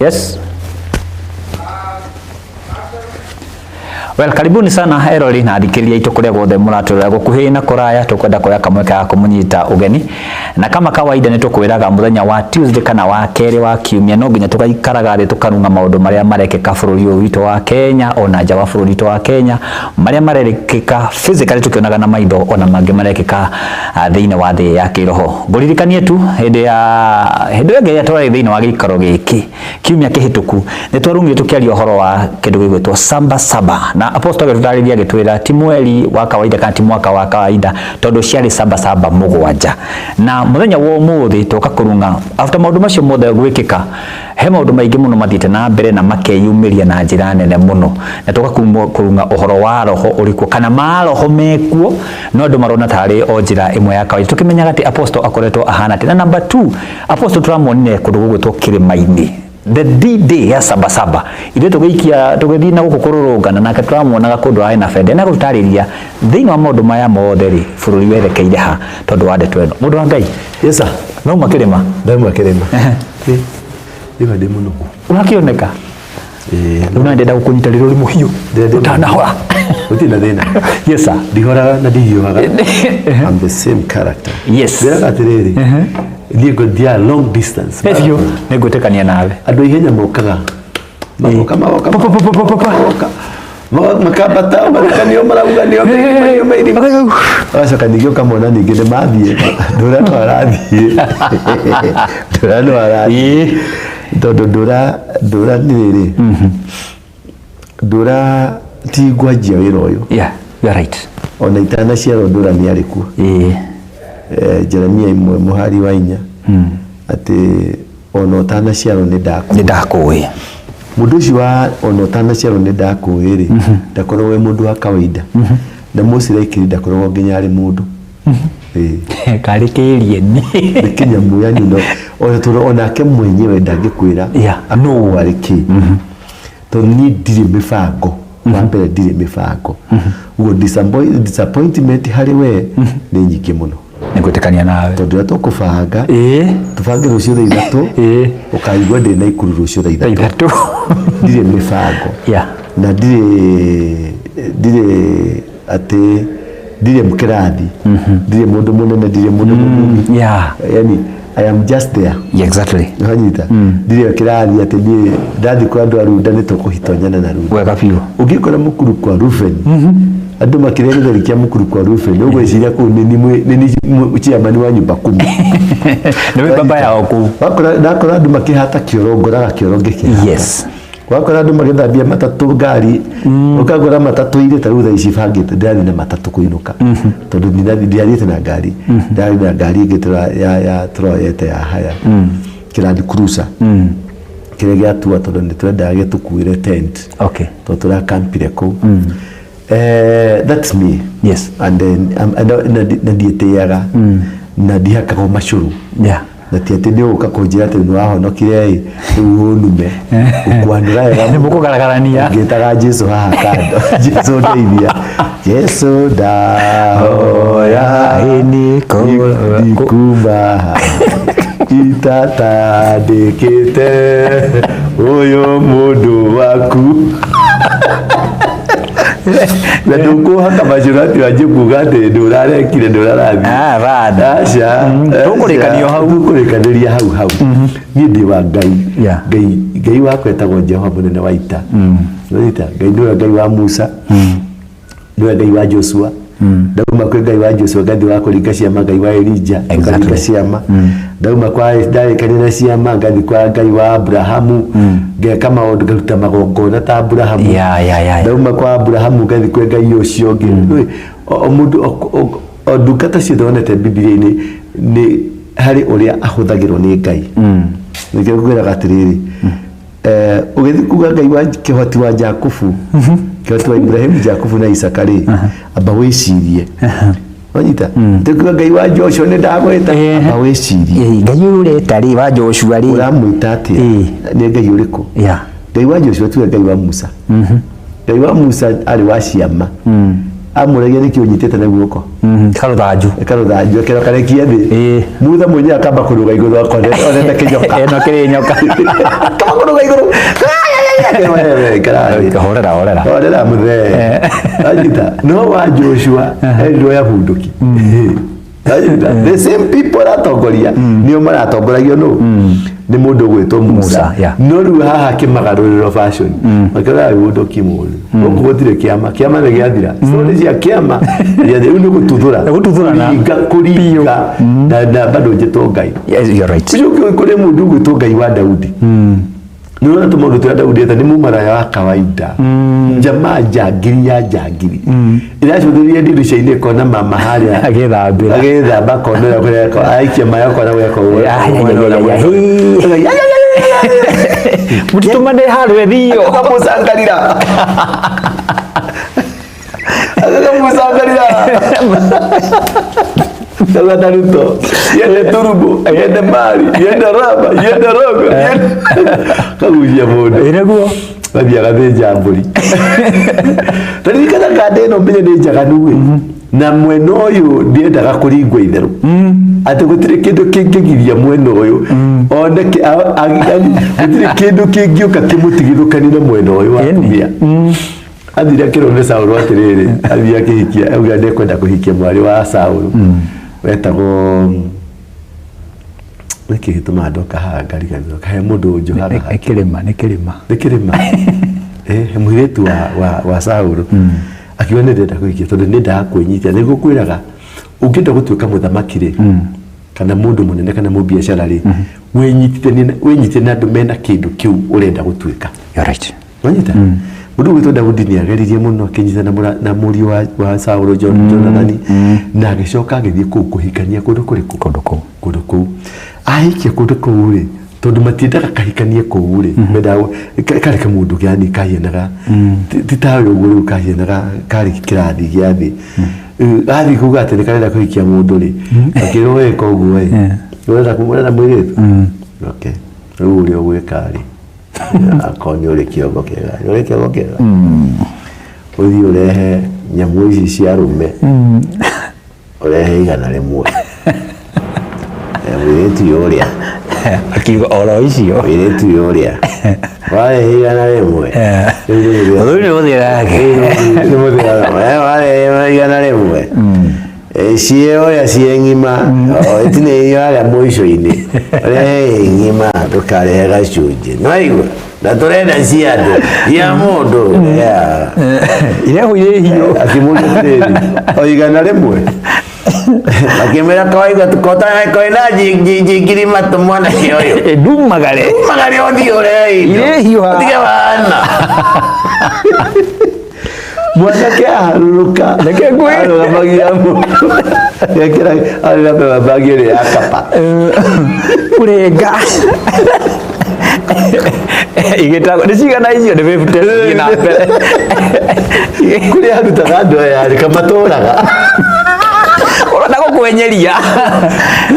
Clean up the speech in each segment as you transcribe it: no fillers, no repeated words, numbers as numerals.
Yes. Well, karibuni sana erori na athikĩrĩria aitũ kũrĩa guothe mũratũrora gũkuhĩ na kũraya. Tũkwenda kuoya kamweke ga kũmũnyita ũgeni, na kama kawaida nĩ tũkwĩraga mũthenya wa Tuesday kana wa kerĩ wa kiumia no nginya tũgaikaraga thĩ tũkarunga maũndũ marĩa marekĩka bũrũri ũyũ witũ wa Kenya, ona nja wa bũrũri witũ wa Kenya, marĩa marekĩka physically tũkĩonaga na maitho, ona mangĩ marekĩka thĩinĩ wa thĩ ya kĩroho. Ngũririkanie tu hĩndĩ ya hĩndĩ ĩyo ĩngĩ ĩrĩa twarĩ thĩinĩ wa gĩikaro gĩkĩ kiumia kĩhĩtũku, nĩ twarungire tũkĩaria ũhoro wa kĩndũ gĩgwĩtwo saba saba, na apostle agĩtũtarĩria agĩtwĩra ti mweri wa kawaida kana ti mwaka wa kawaida, tondũ ciarĩ saba saba mũgwanja. Na mũthenya wa ũmũthĩ tũka kũrunga after maũndũ macio mothe gwĩkĩka, he maũndũ maingĩ mũno mathiĩte na mbere na makeyumĩria na njĩra nene mũno, na tũka kũrunga ũhoro wa roho ũrĩkuo kana maroho mekuo, no andũ marona tarĩ o njĩra ĩmwe ya kawaida, tũkĩmenyaga atĩ apostle akoretwo ahana atĩ. Na number 2, apostle tũramuonire kũndũ gũgwĩtwo kĩrĩma-inĩ, the D-Day ya saba saba, ithuĩ tũgĩikia tũgĩthiĩ na gũkũ kũrũrũngana, nake tũramuonaga kũndũ arĩ na bendera, na gũtũtarĩria thĩinĩ wa maũndũ maya mothe rĩ, bũrũri werekeire ha tondũ wa ndeto ĩno. Mũndũ wa Ngai. Yes sir. No kĩrĩma. Ndauma kĩrĩma. Rĩu ndĩ mũnogu. Ũrakĩoneka. Rĩu na ndenda gũkũnyita rĩrĩa ũrĩ mũhiũ ũtanahora. Gũtirĩ na thĩna. Yes sir. Ndihoraga na ndihiũhaga. I'm the same character. Ndĩraga atĩrĩrĩ, niĩ ngũthiaga long distance. Biũ, nĩ ngwĩtĩkania nawe. Andũ a ihenya mokaga. Magoka magoka. Pa, pa, pa, pa, pa, pa. Magoka. Makambata maroka nĩo marauga nĩo nĩo mairima. Agacoka ningĩ ũkamona ningĩ nĩ mathiĩ. Ndũra no arathiĩ. Ndũra no arathiĩ. Tondũ ndũra ndũra nĩ rĩrĩ. Ndũra ti ngwanjia wĩra ũyũ. Yeah, you are right. Ona itanaciarwo ndũra nĩ arĩ kuo. Jeremia 1 mũhari wa 4 atĩ ona ũtanaciarwo nĩ ndakũĩ. Nĩ ndakũĩ. Mũndũ ũcio wa ona ũtanaciarwo nĩ ndakũĩ rĩ, ndakoragwo e mũndũ wa kawaida, na most likely ndakoragwo nginya arĩ mũndũ. Ĩĩ. Karĩ kĩrieni. Nĩ kĩnyamũ, yani no ona tondũ onake mwenyewe ndangĩkwĩra akoragwo arĩ kĩ, tondũ niĩ ndirĩ mĩbango. Wa mbere, ndirĩ mĩbango, ũguo disappointment harĩ we nĩ nyingĩ mũno. Nĩ ngwĩtĩkania nawe. Tondũ rĩrĩa tũkũbanga, tũbange rũciũ thaa 3, ũkaigua ndĩ Naikuru rũciũ thaa 3. 3. Ndirĩ mĩbango. Na ndirĩ atĩ ndirĩ kĩrathi, ndirĩ mũndũ mũnene, ndirĩ mũndũ mũnini. Yani I am just there. Wanyita? Ndirĩ kĩrathi atĩ niĩ ndathiĩ kwa andũ a Runda nĩ tũkũhitonyana na Runda. Wega biũ. Ũngĩkora mũkuru kwa Ruben, andũ makĩrĩa gĩtheri kĩa mũkuru kwa Ruben, ũgwĩciria kũu nĩ ni chairman wa nyumba kumi. Nĩ baba yao kũu. Wakora ndakora andũ makĩhata kĩoro, ngoraga kĩoro ngĩkĩhata. Wakora andũ magĩthambia matatũ, ngari, ũkagũra matatũ irĩ. Ta rĩu thaa ici bangĩte ndĩrathiĩ na matatũ kũinũka, tondũ ndirathiĩte na ngari, ndĩrathiĩ na ngari ĩngĩ ya tũroyete ya haya, kĩrandi cruiser kĩrĩa gĩatua, tondũ nĩ twendaga gĩtũkuĩre tent, tondũ tũrakampire kũu. That's me. And then and na ndiĩtĩaga na ndihakagwo macũrũ, na ti atĩ nĩ ũgũka kũnjĩra atĩ nĩ wahonokire ĩ, rĩu ũnume ũkwanũra wega. Nĩ mũkũgaragarania. Ngĩtaga Jesu haha kando, Jesu ndeithia, Jesu ndahoya ndikuma itatandĩkĩte ũyũ mũndũ waku, na ndũkũhaka macũrũ atĩ wanjie kuga atĩ ndũrarekire ndũrarathiĩ. Ah, bado. Aca. Tũkũrĩkanio hau. Tũkũrĩkanĩria hau hau. Niĩ ndĩ wa Ngai. Ngai, Ngai wakwa etagwo Jehova mũnene wa ita. Nĩwanyita? Ngai nĩwe Ngai wa Musa, nĩwe Ngai wa Joshua. Ndauma kwĩ Ngai wa Joshua, ngathiĩ wa kũringa ciama, Ngai wa Elija, tũkaringa ciama. Ndauma kwa ndarĩkania na ciama, ngathiĩ kwa Ngai wa Abrahamu, ngeka maũndũ, ngaruta magongona ta Abrahamu. Ndauma kwa Abrahamu, ngathiĩ kwĩ Ngai ũcio ũngĩ. Rĩu, o mũndũ o ndungata ciothe wonete Bibilia-inĩ nĩ harĩ ũrĩa ahũthagĩrwo nĩ Ngai. Nĩkĩo ngwĩraga atĩrĩrĩ, ũgĩthiĩ kuga Ngai wa kĩhoti wa Jakubu, kĩhoti wa Ibrahimu, Jakubu na Isaka rĩ, amba wĩcirie. Wanyita? Tikuga Ngai wa Joshua nĩ ndagwĩta, amba wĩcirie. Ngai ũyũ ũreta rĩ, wa Joshua rĩ? Ũramwĩta atĩa? Nĩ Ngai ũrĩkũ? Ngai wa Joshua tiwe Ngai wa Musa. Ngai wa Musa arĩ wa ciama. Amũragia nĩkĩ ũnyitĩte na guoko. Karũthanju. Karũthanju akĩra karekie thĩ. Mutha mwenyewe akamba kũrũga igũrũ akone onete kĩnyoka. Ĩno kĩrĩ nyoka. Akamba kũrũga igũrũ. Ikara. Horera horera. Horera muthee. Anyita. No wa Joshua erirwo ya bunduki. Anyita. The same people aratongoria nĩo maratongoragio nũ? Nĩ mũndũ ũgwĩtwo Musa. Musa, yeah. No rĩu haha kĩmagarũrĩrwo fashion. Makĩrora bunduki mũru. Gũkũ gũtirĩ kĩama. Kĩama nĩ gĩathira. Story cia kĩama gĩathira. Rĩu nĩ gũtuthũra. Nĩ gũtuthũrana. Kũringa kũringa. Na bado njĩtwo Ngai. Yes, you're right. Ũcio ũngĩ kũrĩ mũndũ ũgwĩtwo Ngai wa Daudi. Nĩ ũrona tũmaũndũ tũrĩa Daudi eta nĩ mũmaraya wa kawaida. Jamaa njangiri ya njangiri. Ĩracũthĩrĩria ndirica-inĩ ĩkona mama harĩa Agĩthambĩra. agĩthamba akona ũrĩa kũrĩa aikia maĩ akona ũrĩa kũrĩa. Ya, ya, ya, ya, ya, ya. Mũtitũmane handũ ĩthio. Akamucangarira. Akamucangarira. Sasa Ruto, yende turbo, yende mali, yende raba, yende rogo, yende kagucia mũndũ. Ĩ nĩguo. Mathiĩ agathĩnja mbũri. Taririkana kanda ĩno menye nĩ njaganu ĩ. Na mwena ũyũ ndiendaga kũringwo itherũ. Atĩ gũtirĩ kĩndũ kĩngĩgiria mwena ũyũ. One yani gũtirĩ kĩndũ kĩngĩũka kĩmũtigithũkanie na mwena ũyũ wa Ĩni. atumia. Athire akĩrwo nĩ Saũlũ atĩrĩrĩ, athire akĩhikia, auga nĩekwenda kũhikia mwarĩ wa Saũlũ. Wetagwo nĩkĩ gĩtũmaga ndoka haha ngariganĩrwo kahe mũndũ ũnjohaga Nĩ kĩrĩma, nĩ kĩrĩma. nĩ kĩrĩma mũirĩtu wa Saũlũ akiuga nĩ ndĩrenda kũhikia tondũ nĩ ndendaga kwĩnyitia nĩguo kwĩraga ũngĩenda gũtuĩka mũthamaki rĩ kana mũndũ mũnene kana mũbiacara rĩ wĩnyitithanie na andũ mena kĩndũ kĩu ũrenda gũtuĩka. You're right. Wanyita? Mũndũ ũgwĩtwo Daudi nĩ ageririe mũno akĩnyita na mũriũ wa Saũlũ Jonathani na agĩcoka agĩthiĩ kũu kũhikania kũndũ kũrĩkũ? Kũndũ kũu. Kũndũ kũu. Ahikia kũndũ kũu rĩ, tondũ matiendaga kahikanie kũu rĩ, mendaga karĩ kamũndũ yani kahianaga ti tawe ũguo rĩu kahianaga karĩ kĩrathi gĩa thĩ. Athiĩ kuga atĩ nĩ karenda kũhikia mũndũ rĩ, akĩrwo weka ũguo ĩ, ũrenda mũirĩtu? Okay. Rĩu ũrĩa ũgwĩka rĩ, akorwo nĩ ũrĩ kĩongo kĩega, nĩ ũrĩ kĩongo kĩega? Ũthiĩ ũrehe nyamũ ici cia arũme, ũrehe 100. Mũirĩtu ũyũ ũrĩa. Akiuga oro icio. Mũirĩtu ũyũ ũrĩa. Warehe 100. Ũthuri nĩ ũthiraga. Nĩ mũthiraga. Warehe 100. Ciĩ ũrĩa ciĩ ng'ima, itinĩirio harĩa mũico-inĩ. Rehe ng'ima, ndũkarehe gacunjĩ. Nĩ waigua? Na tũrenda cia andũ, cia mũndũ. Irehwo irĩ hiũ. Akĩmũria atĩrĩrĩ, o 100? Akĩmwĩra kawaigua kwĩna njingiri matũ mwanake ũyũ. Ndumagare. Ndumagare ũthiĩ ũrehe indo. Irĩ hiũ haha. Ũtige wana. Mwanake aharũrũka. Reke ngwĩre. Arũgamagia mũndũ. Ekĩra arĩ na bagi ĩrĩa ya kapa. Kũrenga. Igĩtagwo nĩ cigana icio nĩ fifty thiĩ na mbere. Kũrĩa arutaga andũ aya rĩ kamatũraga. Ũrenda gũkwenyeria.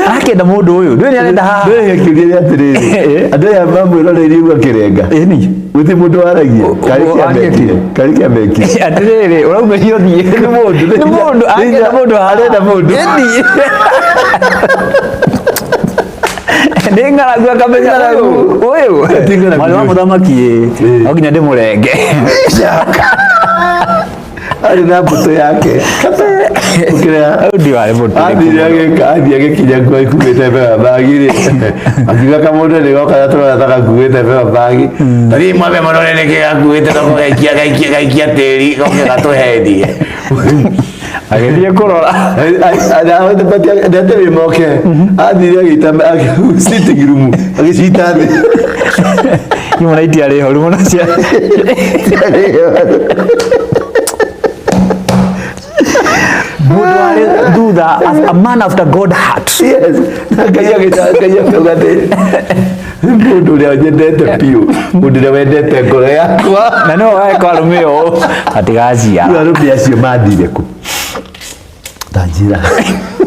Arakĩenda mũndũ ũyũ. Ndũĩ nĩ arenda haha. Ndũĩ kĩũria nĩ atĩrĩrĩ. Andũ aya mamwĩroreirie ũguo akĩrenga. Ĩni. Gũtirĩ mũndũ waragia. Karĩ kĩamekire. Karĩ kĩamekire. Atĩrĩrĩ, ũraumĩrio thiĩ. Nĩ mũndũ. Nĩ mũndũ. Arakĩenda mũndũ haha. Arenda mũndũ. Ĩni. Nĩ ng'aragu akamenya Ng'aragu. ũyũ. Ti ng'aragu. Mwarĩ wa mũthamaki ĩ. Ĩ. No nginya ndĩmũrenge. Arĩ na mbũtũ yake. Ũkĩrĩa Daudi warĩ mũtũrĩku athire mũno. agĩka athiĩ agĩkinya kuo ikuĩte beba bagi rĩ akiuga kamũndũ nĩ goka na tũrona ta gakuĩte beba bagi tathiĩ mwambe mũrore nĩkĩ gakuĩte no gaikia gaikia gaikia tĩri goke gatũhenie Agĩthiĩ kũrora. Ndetĩrĩ moke athire agĩita sitting room agĩcita thĩ Imwe na itiarĩ horu mũno cia. Mũndũ warĩ thutha a man after God heart. Yes. Na Ngai agĩta Ngai akiuga atĩ mũndũ ũrĩa nyendete biũ mũndũ ũrĩa wendete ngoro yakwa Na no weka arũme ũũ atigaciara. Rĩu arũme acio mathire kũ? Ta njĩra.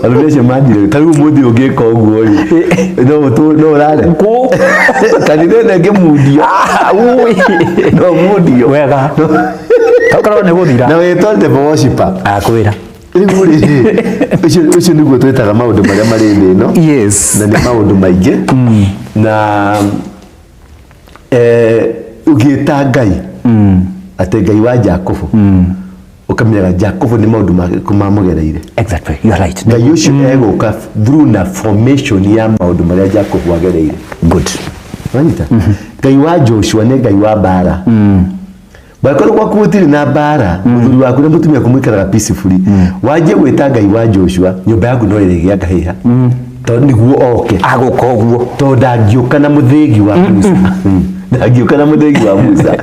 Arũme acio mathire ta rĩu ũmũthĩ ũngĩka ũguo rĩ no ũrare Kũ? Kanitha ĩno ĩngĩmundio Ui. no mundio Wega. Kau nĩ gũthira. Na wĩtwo devil worshipper. Akwĩra. Rĩu rĩ, ũcio nĩguo twĩtaga maũndũ marĩa marĩ thĩ ĩno. Yes. Na nĩ maũndũ maingĩ. Na ũgĩta Ngai atĩ Ngai wa Jakubu, ũkamenyaga Jakubu nĩ maũndũ marĩkũ mamũgereire. Exactly, you are right. Ngai ũcio egũka through na formation ya maũndũ marĩa Jakubu agereire. Good. Wanyita? Ngai wa Joshua nĩ Ngai wa mbara. Bangĩkorwo gwaku gũtirĩ na mbara, mũthuri waku na mũtumia waku mũikaraga peacefully, wanjie gwĩta Ngai wa Joshua, nyũmba yaku no ĩrĩgĩa ngahĩha, tondũ nĩguo oke. Agũka ũguo. Tondũ ndangĩũka na mũthĩgi wa Musa, ndangĩũka na mũthĩgi wa Musa.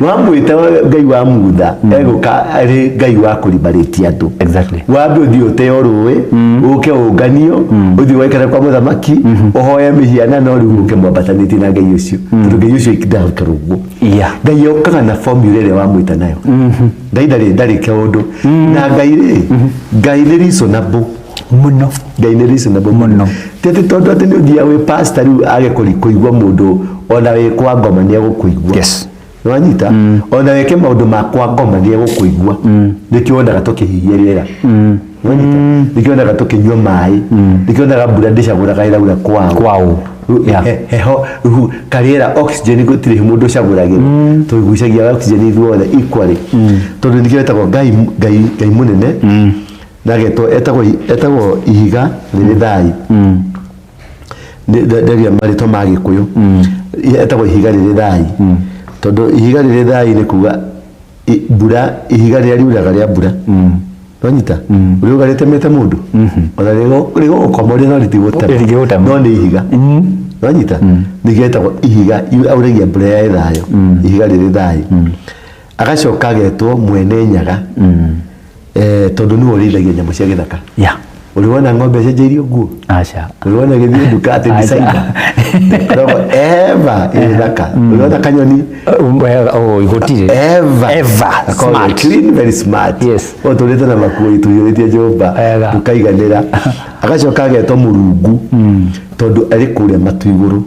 Wamwĩta Ngai wa Mutha, egũka arĩ Ngai wa kũribarĩtia andũ. Wambe ũthiĩ ũteo rũĩ, ũke ũnganio, ũthiĩ waikare kwa mũthamaki, ũhoe mĩhianano, rĩu ũke mwambatanĩtie na Ngai ũcio, tondũ Ngai ũcio ndangĩikara ũguo. Ngai okaga na formula ĩrĩa wamwĩta nayo. Ngai ndarĩ kĩũndũ. Na Ngai rĩ, Ngai nĩ reasonable mũno. Ngai nĩ reasonable mũno. Ti atĩ tondũ atĩ nĩ ũthiaga wĩ pastor rĩu age kũigua mũndũ ona wĩ kwa ngoma nĩ egũkũigua. Nĩwanyita? Ona wĩke maũndũ ma kwa ngoma nĩ egũkũigua. Nĩkĩo wonaga tũkĩhihia rĩera. Nĩwanyita? Nĩkĩo wonaga tũkĩnyua maĩ. Nĩkĩo wonaga mbura ndĩcagũraga ĩraura kwao. Kwao. Heho, karĩera, oxygen gũtirĩ mũndũ ũcagũragĩra. Tũgucagia oxygen ithuothe equally. Tondũ nĩkĩo etagwo Ngai, Ngai, Ngai mũnene. Na agetwo, etagwo ihiga rĩrĩ thai. Ndaria marĩtwa ma Gĩkũyũ. Etagwo ihiga rĩrĩ thai. Tondũ ihiga rĩrĩ thai nĩ kuga mbura, ihiga rĩrĩa riuraga rĩa mbura. Wanyita? Riuga rĩtemete mũndũ. Ona rĩgũgũkomoria no rĩtigũtema. Rĩtingĩgũtema. No nĩ ihiga. Wanyita? Nĩkĩo etagwo ihiga, auragia mbura ya thayũ. Ihiga rĩrĩ thayũ. Agacoka agetwo mwene nyaga. Tondũ nĩwe ũrĩithagia nyamũ cia gĩthaka. Ũrĩ wona ng'ombe ĩcenjeirio nguo? Aca. Ũrĩ wona ĩgĩthiĩ nduka atĩ Aca. designer? Ndĩkoragwo ever ĩ thaka. Ũrĩ wona kanyoni? Gũtirĩ. Ever. Ever. Gakoragwo Smart. clean, very smart. Yes. Ũtũrĩte na makuo itũiyũrĩtie nyũmba. Wega. Ndũkaiganĩra. Agacoka agetwo Mũrungu. Tondũ arĩ kũrĩa matu igũrũ.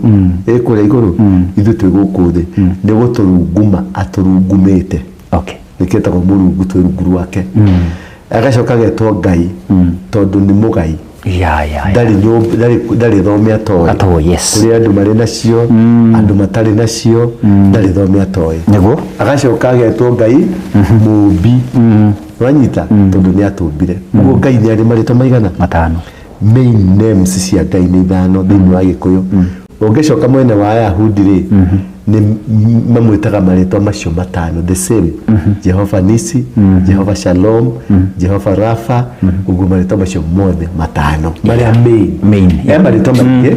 Arĩ kũrĩa igũrũ. Ithuĩ twĩ gũkũ thĩ. Nĩ gũtũrunguma atũrungumĩte. Nĩkĩo etagwo Mũrungu, twĩ rungu rwake. Agacoka agetwo Ngai, tondũ nĩ mũgai. Ndarĩ nyũmba, ndarĩ thome atoĩ. Atoĩ, yes. Kũrĩ andũ marĩ nacio, andũ matarĩ nacio, ndarĩ thome atoĩ. Nĩguo. Agacoka agetwo Ngai mũmbi. Wanyita? Tondũ nĩ atũmbire. Ũguo Ngai nĩ arĩ marĩtwa maigana? 5. Main names cia Ngai nĩ 5 thĩinĩ wa Gĩkũyũ. Ũngĩcoka mwena wa Ayahudi rĩ, nĩ mamwĩtaga marĩtwa macio 5, the same. Jehova Nisi, Jehova Shalom, Jehova Rafa, ũguo marĩtwa macio mothe 5 marĩa main. Main, He marĩtwa maingĩ,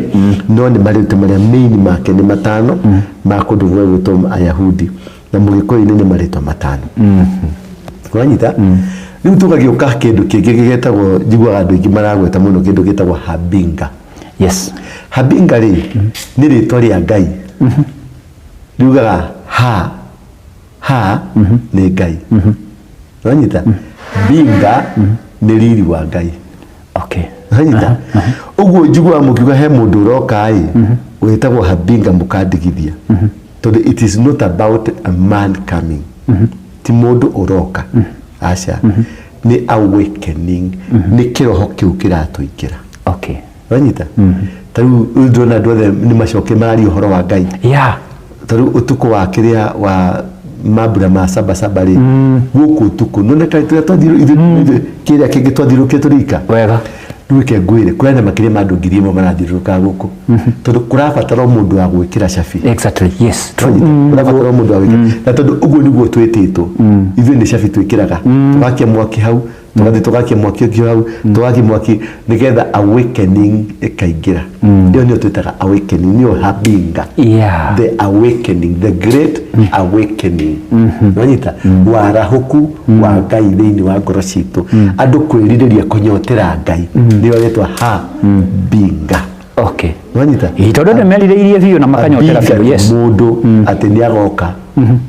no nĩ marĩtwa marĩa main make nĩ 5 ma kũndũ gwĩtwo Ayahudi. Na Mũgĩkũyũ-inĩ nĩ marĩtwa 5. Wanyita? Rĩu tũgagĩũka kĩndũ kĩngĩ gĩgetagwo, njiguaga andũ aingĩ maragweta mũno kĩndũ gĩtagwo Habinga. Habinga rĩ, nĩ rĩtwa rĩa Ngai. Riugaga ha, ha nĩ Ngai. Wanyita? Binga nĩ riri wa Ngai. Wanyita? Ũguo njiguaga mũkiuga he mũndũ ũroka ĩ, wĩtagwo Habinga mũkandigithia. Tondũ it is not about a man coming. Ti mũndũ ũroka. Aca. Nĩ awakening. Nĩ kĩroho kĩu kĩratũingĩra. Wanyita? Ta rĩu ndĩrona andũ othe nĩ macoke mararia ũhoro wa Ngai. Ta rĩu ũtukũ wa kĩrĩa wa mambura ma saba saba rĩ, gũkũ ũtukũ nĩ kaĩ tũrĩa twathirũ ithuĩ kĩrĩa kĩngĩ twathirũkĩte tũrĩ ika. Rĩu reke ngwĩre, kũrĩ na makĩria ma andũ 1000 marathiũrũrũka gũkũ. Tondũ kũrabatara o mũndũ wa gwĩkĩra cabi. Exactly, yes. True. Kũrabatara o mũndũ wa gwĩkĩra. Na tondũ ũguo nĩguo twĩtĩtwo. Ithuĩ nĩ cabi twĩkĩraga. Tũgakia mwaki hau, tũgathiĩ tũgakia mwaki ũngĩ hau, tũgakia mwaki nĩgetha awakening ĩkaingĩra. Ĩyo nĩyo twĩtaga awakening, nĩyo habinga. The awakening, the great awakening. Wanyita? Warahũku wa Ngai thĩinĩ wa ngoro citũ. Andũ kwĩrirĩria kũnyotera Ngai. Nĩyo rĩtwa habinga. Wanyita? Ĩĩ, tondũ andũ merirĩirie biũ na makanyotera Abinga biũ, yes. Mũndũ atĩ nĩ agoka.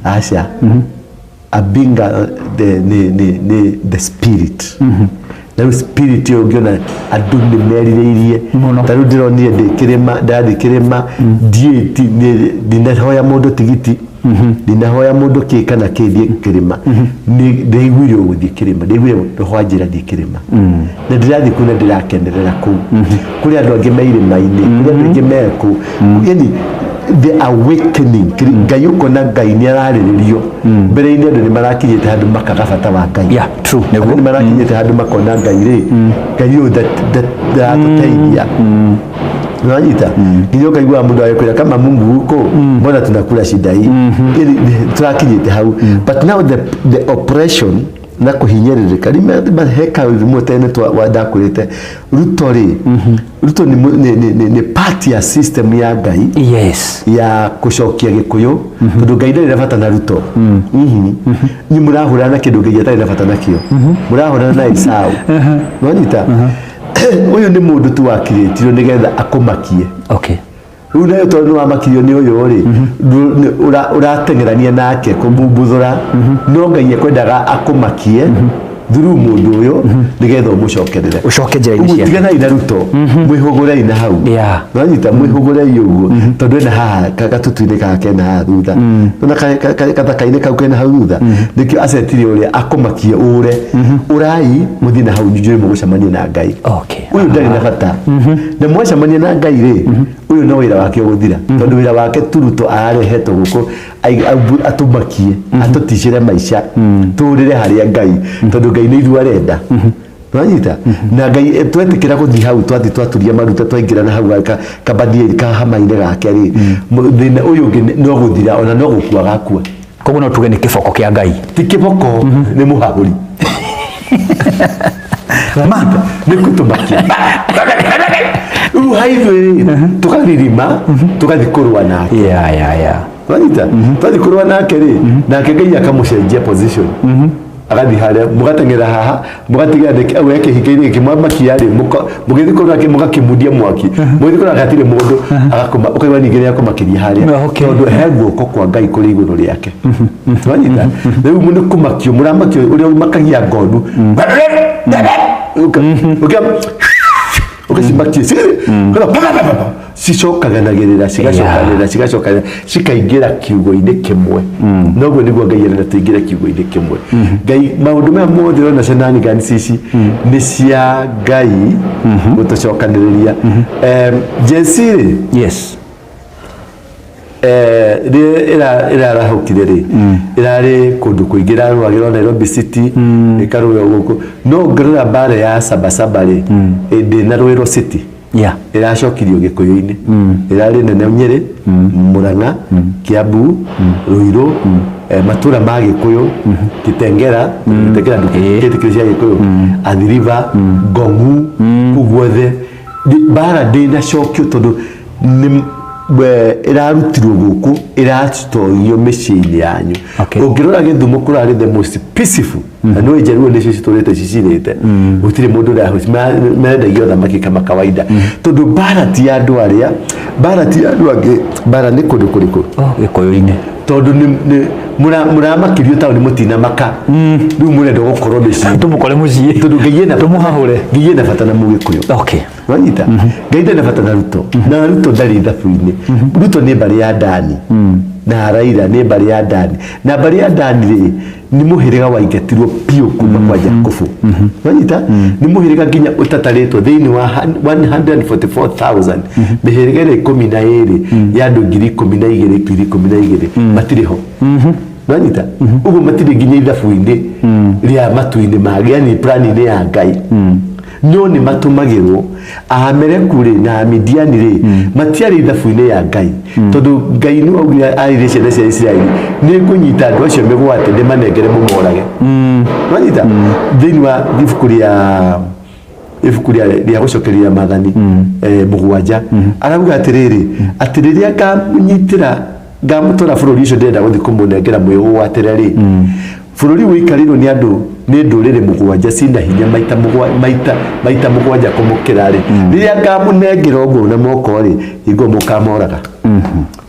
Aca. Abinga the, ni, ni, ni the spirit. Na rĩu spirit ĩyo ũngĩona andũ nĩ merirĩirie. Mũno. Ta rĩu ndĩronire ndĩ kĩrĩma, ndathiĩ kĩrĩma, ndiĩ ndinahoya mũndũ tigiti. Ndinahoya mũndũ kĩ kana kĩ thiĩ kĩrĩma. Nĩ ndĩiguire gũthiĩ kĩrĩma, ndĩiguire roho anjĩra thiĩ kĩrĩma, na ndĩrathiĩ kũu na ndĩrakenerera kũu. Kũrĩ andũ angĩ me irĩma-inĩ, kũrĩ andũ aingĩ me kũu, yani the awakening. Ngai, ũkona Ngai nĩ ararĩrĩrio mbere-inĩ, andũ nĩ marakinyĩte handũ makaga bata wa Ngai. Yeah, true. Andũ Nĩguo. nĩ marakinyĩte handũ makona Ngai rĩ, Ngai ũyũ ndaratũteithia. Unanyita nginya ũkaigua mũndũ agĩkwĩra, "Kama Mungu huko, mbona tunakula shida hii?" Ili tũrakinyĩte hau, but now the oppression na kũhinyĩrĩrĩka rĩmwe he kaũndũ tene wa ndakwĩrĩte Ruto rĩ, Ruto nĩ nĩ part ya system ya Ngai ya gũcokia Gĩkũyũ, tondũ Ngai ndarĩ na bata na Ruto. Nĩ mũrahũrana na kĩndũ Ngai atarĩ na bata nakĩo, mũrahũrana na Esau. Nonyita ũyũ nĩ mũndũ tu wakirĩtirio nĩgetha akũmakie. Rĩu nayo tondũ nĩ wamakirio nĩ ũyũ rĩ, ũrateng'erania nake kũmumbuthũra, no Ngai ekwendaga akũmakie through mũndũ ũyũ nĩgetha ũmũcokerere. Ũcoke njĩra-inĩ Ũguo ciake. Tiganai na Ruto, mwĩhũgũrei na hau. Nwanyita, mwĩhũgũrei ũguo, tondũ ena haha gatutu-inĩ gaka kena haha thutha, ona gathaka-inĩ kau kena hau thutha, nĩkĩo acetire ũrĩa akũmakie ũre ũrai mũthiĩ na hau, njũĩ mũgũcemania na Ngai. Ũyũ ndarĩ na bata, na mwacemania na Ngai rĩ, ũyũ no wĩra wake ũgũthira, tondũ wĩra wake tu Ruto ararehetwo gũkũ atũmakie, atũticĩre maica, tũrĩre harĩa Ngai, tondũ Ngai nĩ ithuĩ arenda. Nwanyita, na Ngai twetĩkĩra gũthiĩ hau, twathiĩ twaturia maruta, twaingĩra na hau kabathiĩ kahama-inĩ gake rĩ, thĩna ũyũ ũngĩ no gũthira, ona no gũkua gakua. Koguo no tuge nĩ kĩboko kĩa Ngai. Ti kĩboko, nĩ mũhahũri. Ma nĩ kũtũmakia rĩu haithuĩ rĩ, tũkaririma tũgathiĩ kũrũa nake. Wanyita, twathiĩ kũrũa nake rĩ, nake Ngai akamũcenjia position, agathiĩ harĩa mũgateng'era haha, mũgatiga we kĩhinga-inĩ gĩkĩ mwamakia rĩ, mũgĩthiĩ kũrũa nake mũgakĩmundia mwaki, mũgĩthiĩ kũrũa nake hatirĩ mũndũ, agakũma, ũkaigua ningĩ nĩ akũmakĩria harĩa, tondũ he guoko kwa Ngai kũrĩ igũrũ rĩake. Wanyita, rĩu nĩ kũmakio mũramakio ũrĩa ũmakagia ngondu, ũgacimakia cicokaganagĩrĩra, cigacokanĩrĩra, cigacokanĩrĩra, cikaingĩra kiugo-inĩ kĩmwe. Noguo nĩguo Ngai arenda tũingĩre kiugo-inĩ kĩmwe. Ngai maũndũ maya mothe ũrona, shenanigans ici nĩ cia Ngai gũtũcokanĩrĩria. Gen Z rĩ, rĩrĩa ĩrarahũkire rĩ, ĩrarĩ kũndũ kũingĩ, ĩrarũagĩrwo Nairobi City, ĩkarũĩrwo gũkũ, no ũngĩrora mbara ya Sabasaba rĩ, ndĩnarũĩrwo city, ĩracokirio Gĩkũyũ-inĩ. Ĩrarĩ nene Nyĩrĩ, Mũrang'a, Kiambu, Ruiru, matũra ma Gĩkũyũ, Kitengera, Kitengera ndũkĩtĩkĩri cia Gĩkũyũ, Athi River, Ngong'u, kũu guothe mbara ndĩnacokio, tondũ nĩ ĩrarutirwo gũkũ, ĩratorio mĩciĩ-inĩ yanyu. Ũngĩrora Gĩthumo, kũrarĩ the most peaceful, na nĩ Njaruo nĩcio citũrĩte cicirĩte, gũtirĩ mũndũ ũrĩa mendagia thamaki kama kawaida, tondũ mbara ti ya andũ arĩa, mbara ti ya andũ angĩ, mbara nĩ kũndũ kũrĩkũ? Oh, Gĩkũyũ-inĩ. Tondũ nĩ mũramakĩrio taũni, mũtinamaka, rĩu mũrenda gũkorwo mĩciĩ. Tũmũkore mũciĩ. Tondũ Ngai ena Tũmũhahũre. Ngai ena bata na Mũgĩkũyũ. Wanyita, Ngai ndarĩ na bata na Ruto, na Ruto ndarĩ ithabu-inĩ. Ruto nĩ mbarĩ ya Dani, na Raila nĩ mbarĩ ya Dani, na mbarĩ ya Dani rĩ, nĩ mũhĩrĩga waingatirwo biũ kuma kwa Jakubu. Wanyita, nĩ mũhĩrĩga nginya ũtatarĩtwo thĩinĩ wa 144,000, mĩhĩrĩga ĩrĩa 12 ya andũ 12,000, 12,000 matirĩ ho. Wanyita, ũguo matirĩ nginya ithabu-inĩ rĩa matu-inĩ ma, yani plan-inĩ ya Ngai, no nĩ matũmagĩrwo. Aameleku rĩ na Amidiani rĩ, matiarĩ ithabu-inĩ ya Ngai, tondũ Ngai nĩ waugire arĩire ciana cia Isiraeli, "Nĩ ngũnyita andũ acio mĩgwate, ndĩmanengere mũmorage." Wanyita, thĩinĩ wa ibuku rĩa gũcokeria Maathani 7, arauga atĩrĩrĩ, atĩ rĩrĩa ngamũnyitĩra, ngamũtwara bũrũri ũcio ndĩrenda gũthiĩ kũmũnengera mwĩgwatĩre rĩ, bũrũri ũikarĩirwo nĩ andũ, nĩ ndũrĩrĩ 7 cina hinya maita 7 kũmũkĩra rĩ, rĩrĩa ngamũnengera ũguo na moko rĩ, hingo mũkamoraga.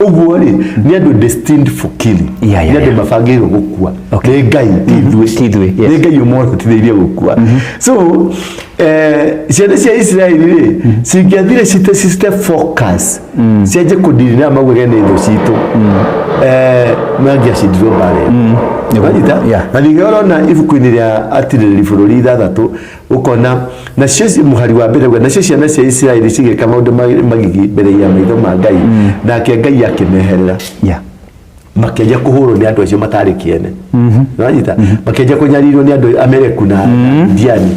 Ũguo rĩ, nĩ andũ destined for killing. Nĩ andũ mabangĩirwo gũkua. Nĩ Ngai, ti ithuĩ. Ti ithuĩ, yes. Nĩ Ngai ũmorotithĩirie gũkua. So Ciana cia Isiraeli rĩ, cingĩathire cite cite focus, cianjie kũndiri na maugage nĩ thũ citũ, mangĩacindirwo mbara ĩyo. Wanyita? Yeah. Na ningĩ ũrona ibuku-inĩ rĩa Atirĩrĩri Bũrũri 6, ũkona nacio mũhari wa mbere uga, nacio ciana cia Isiraeli cigĩka maũndũ magigi mbere ya maitho ma Ngai, nake Ngai akĩmeherera. Makĩanjia kũhũrwo nĩ andũ acio matarĩ kĩene. Nĩwanyita? Makĩanjia kũnyarirwo nĩ andũ Amereku na Midiani,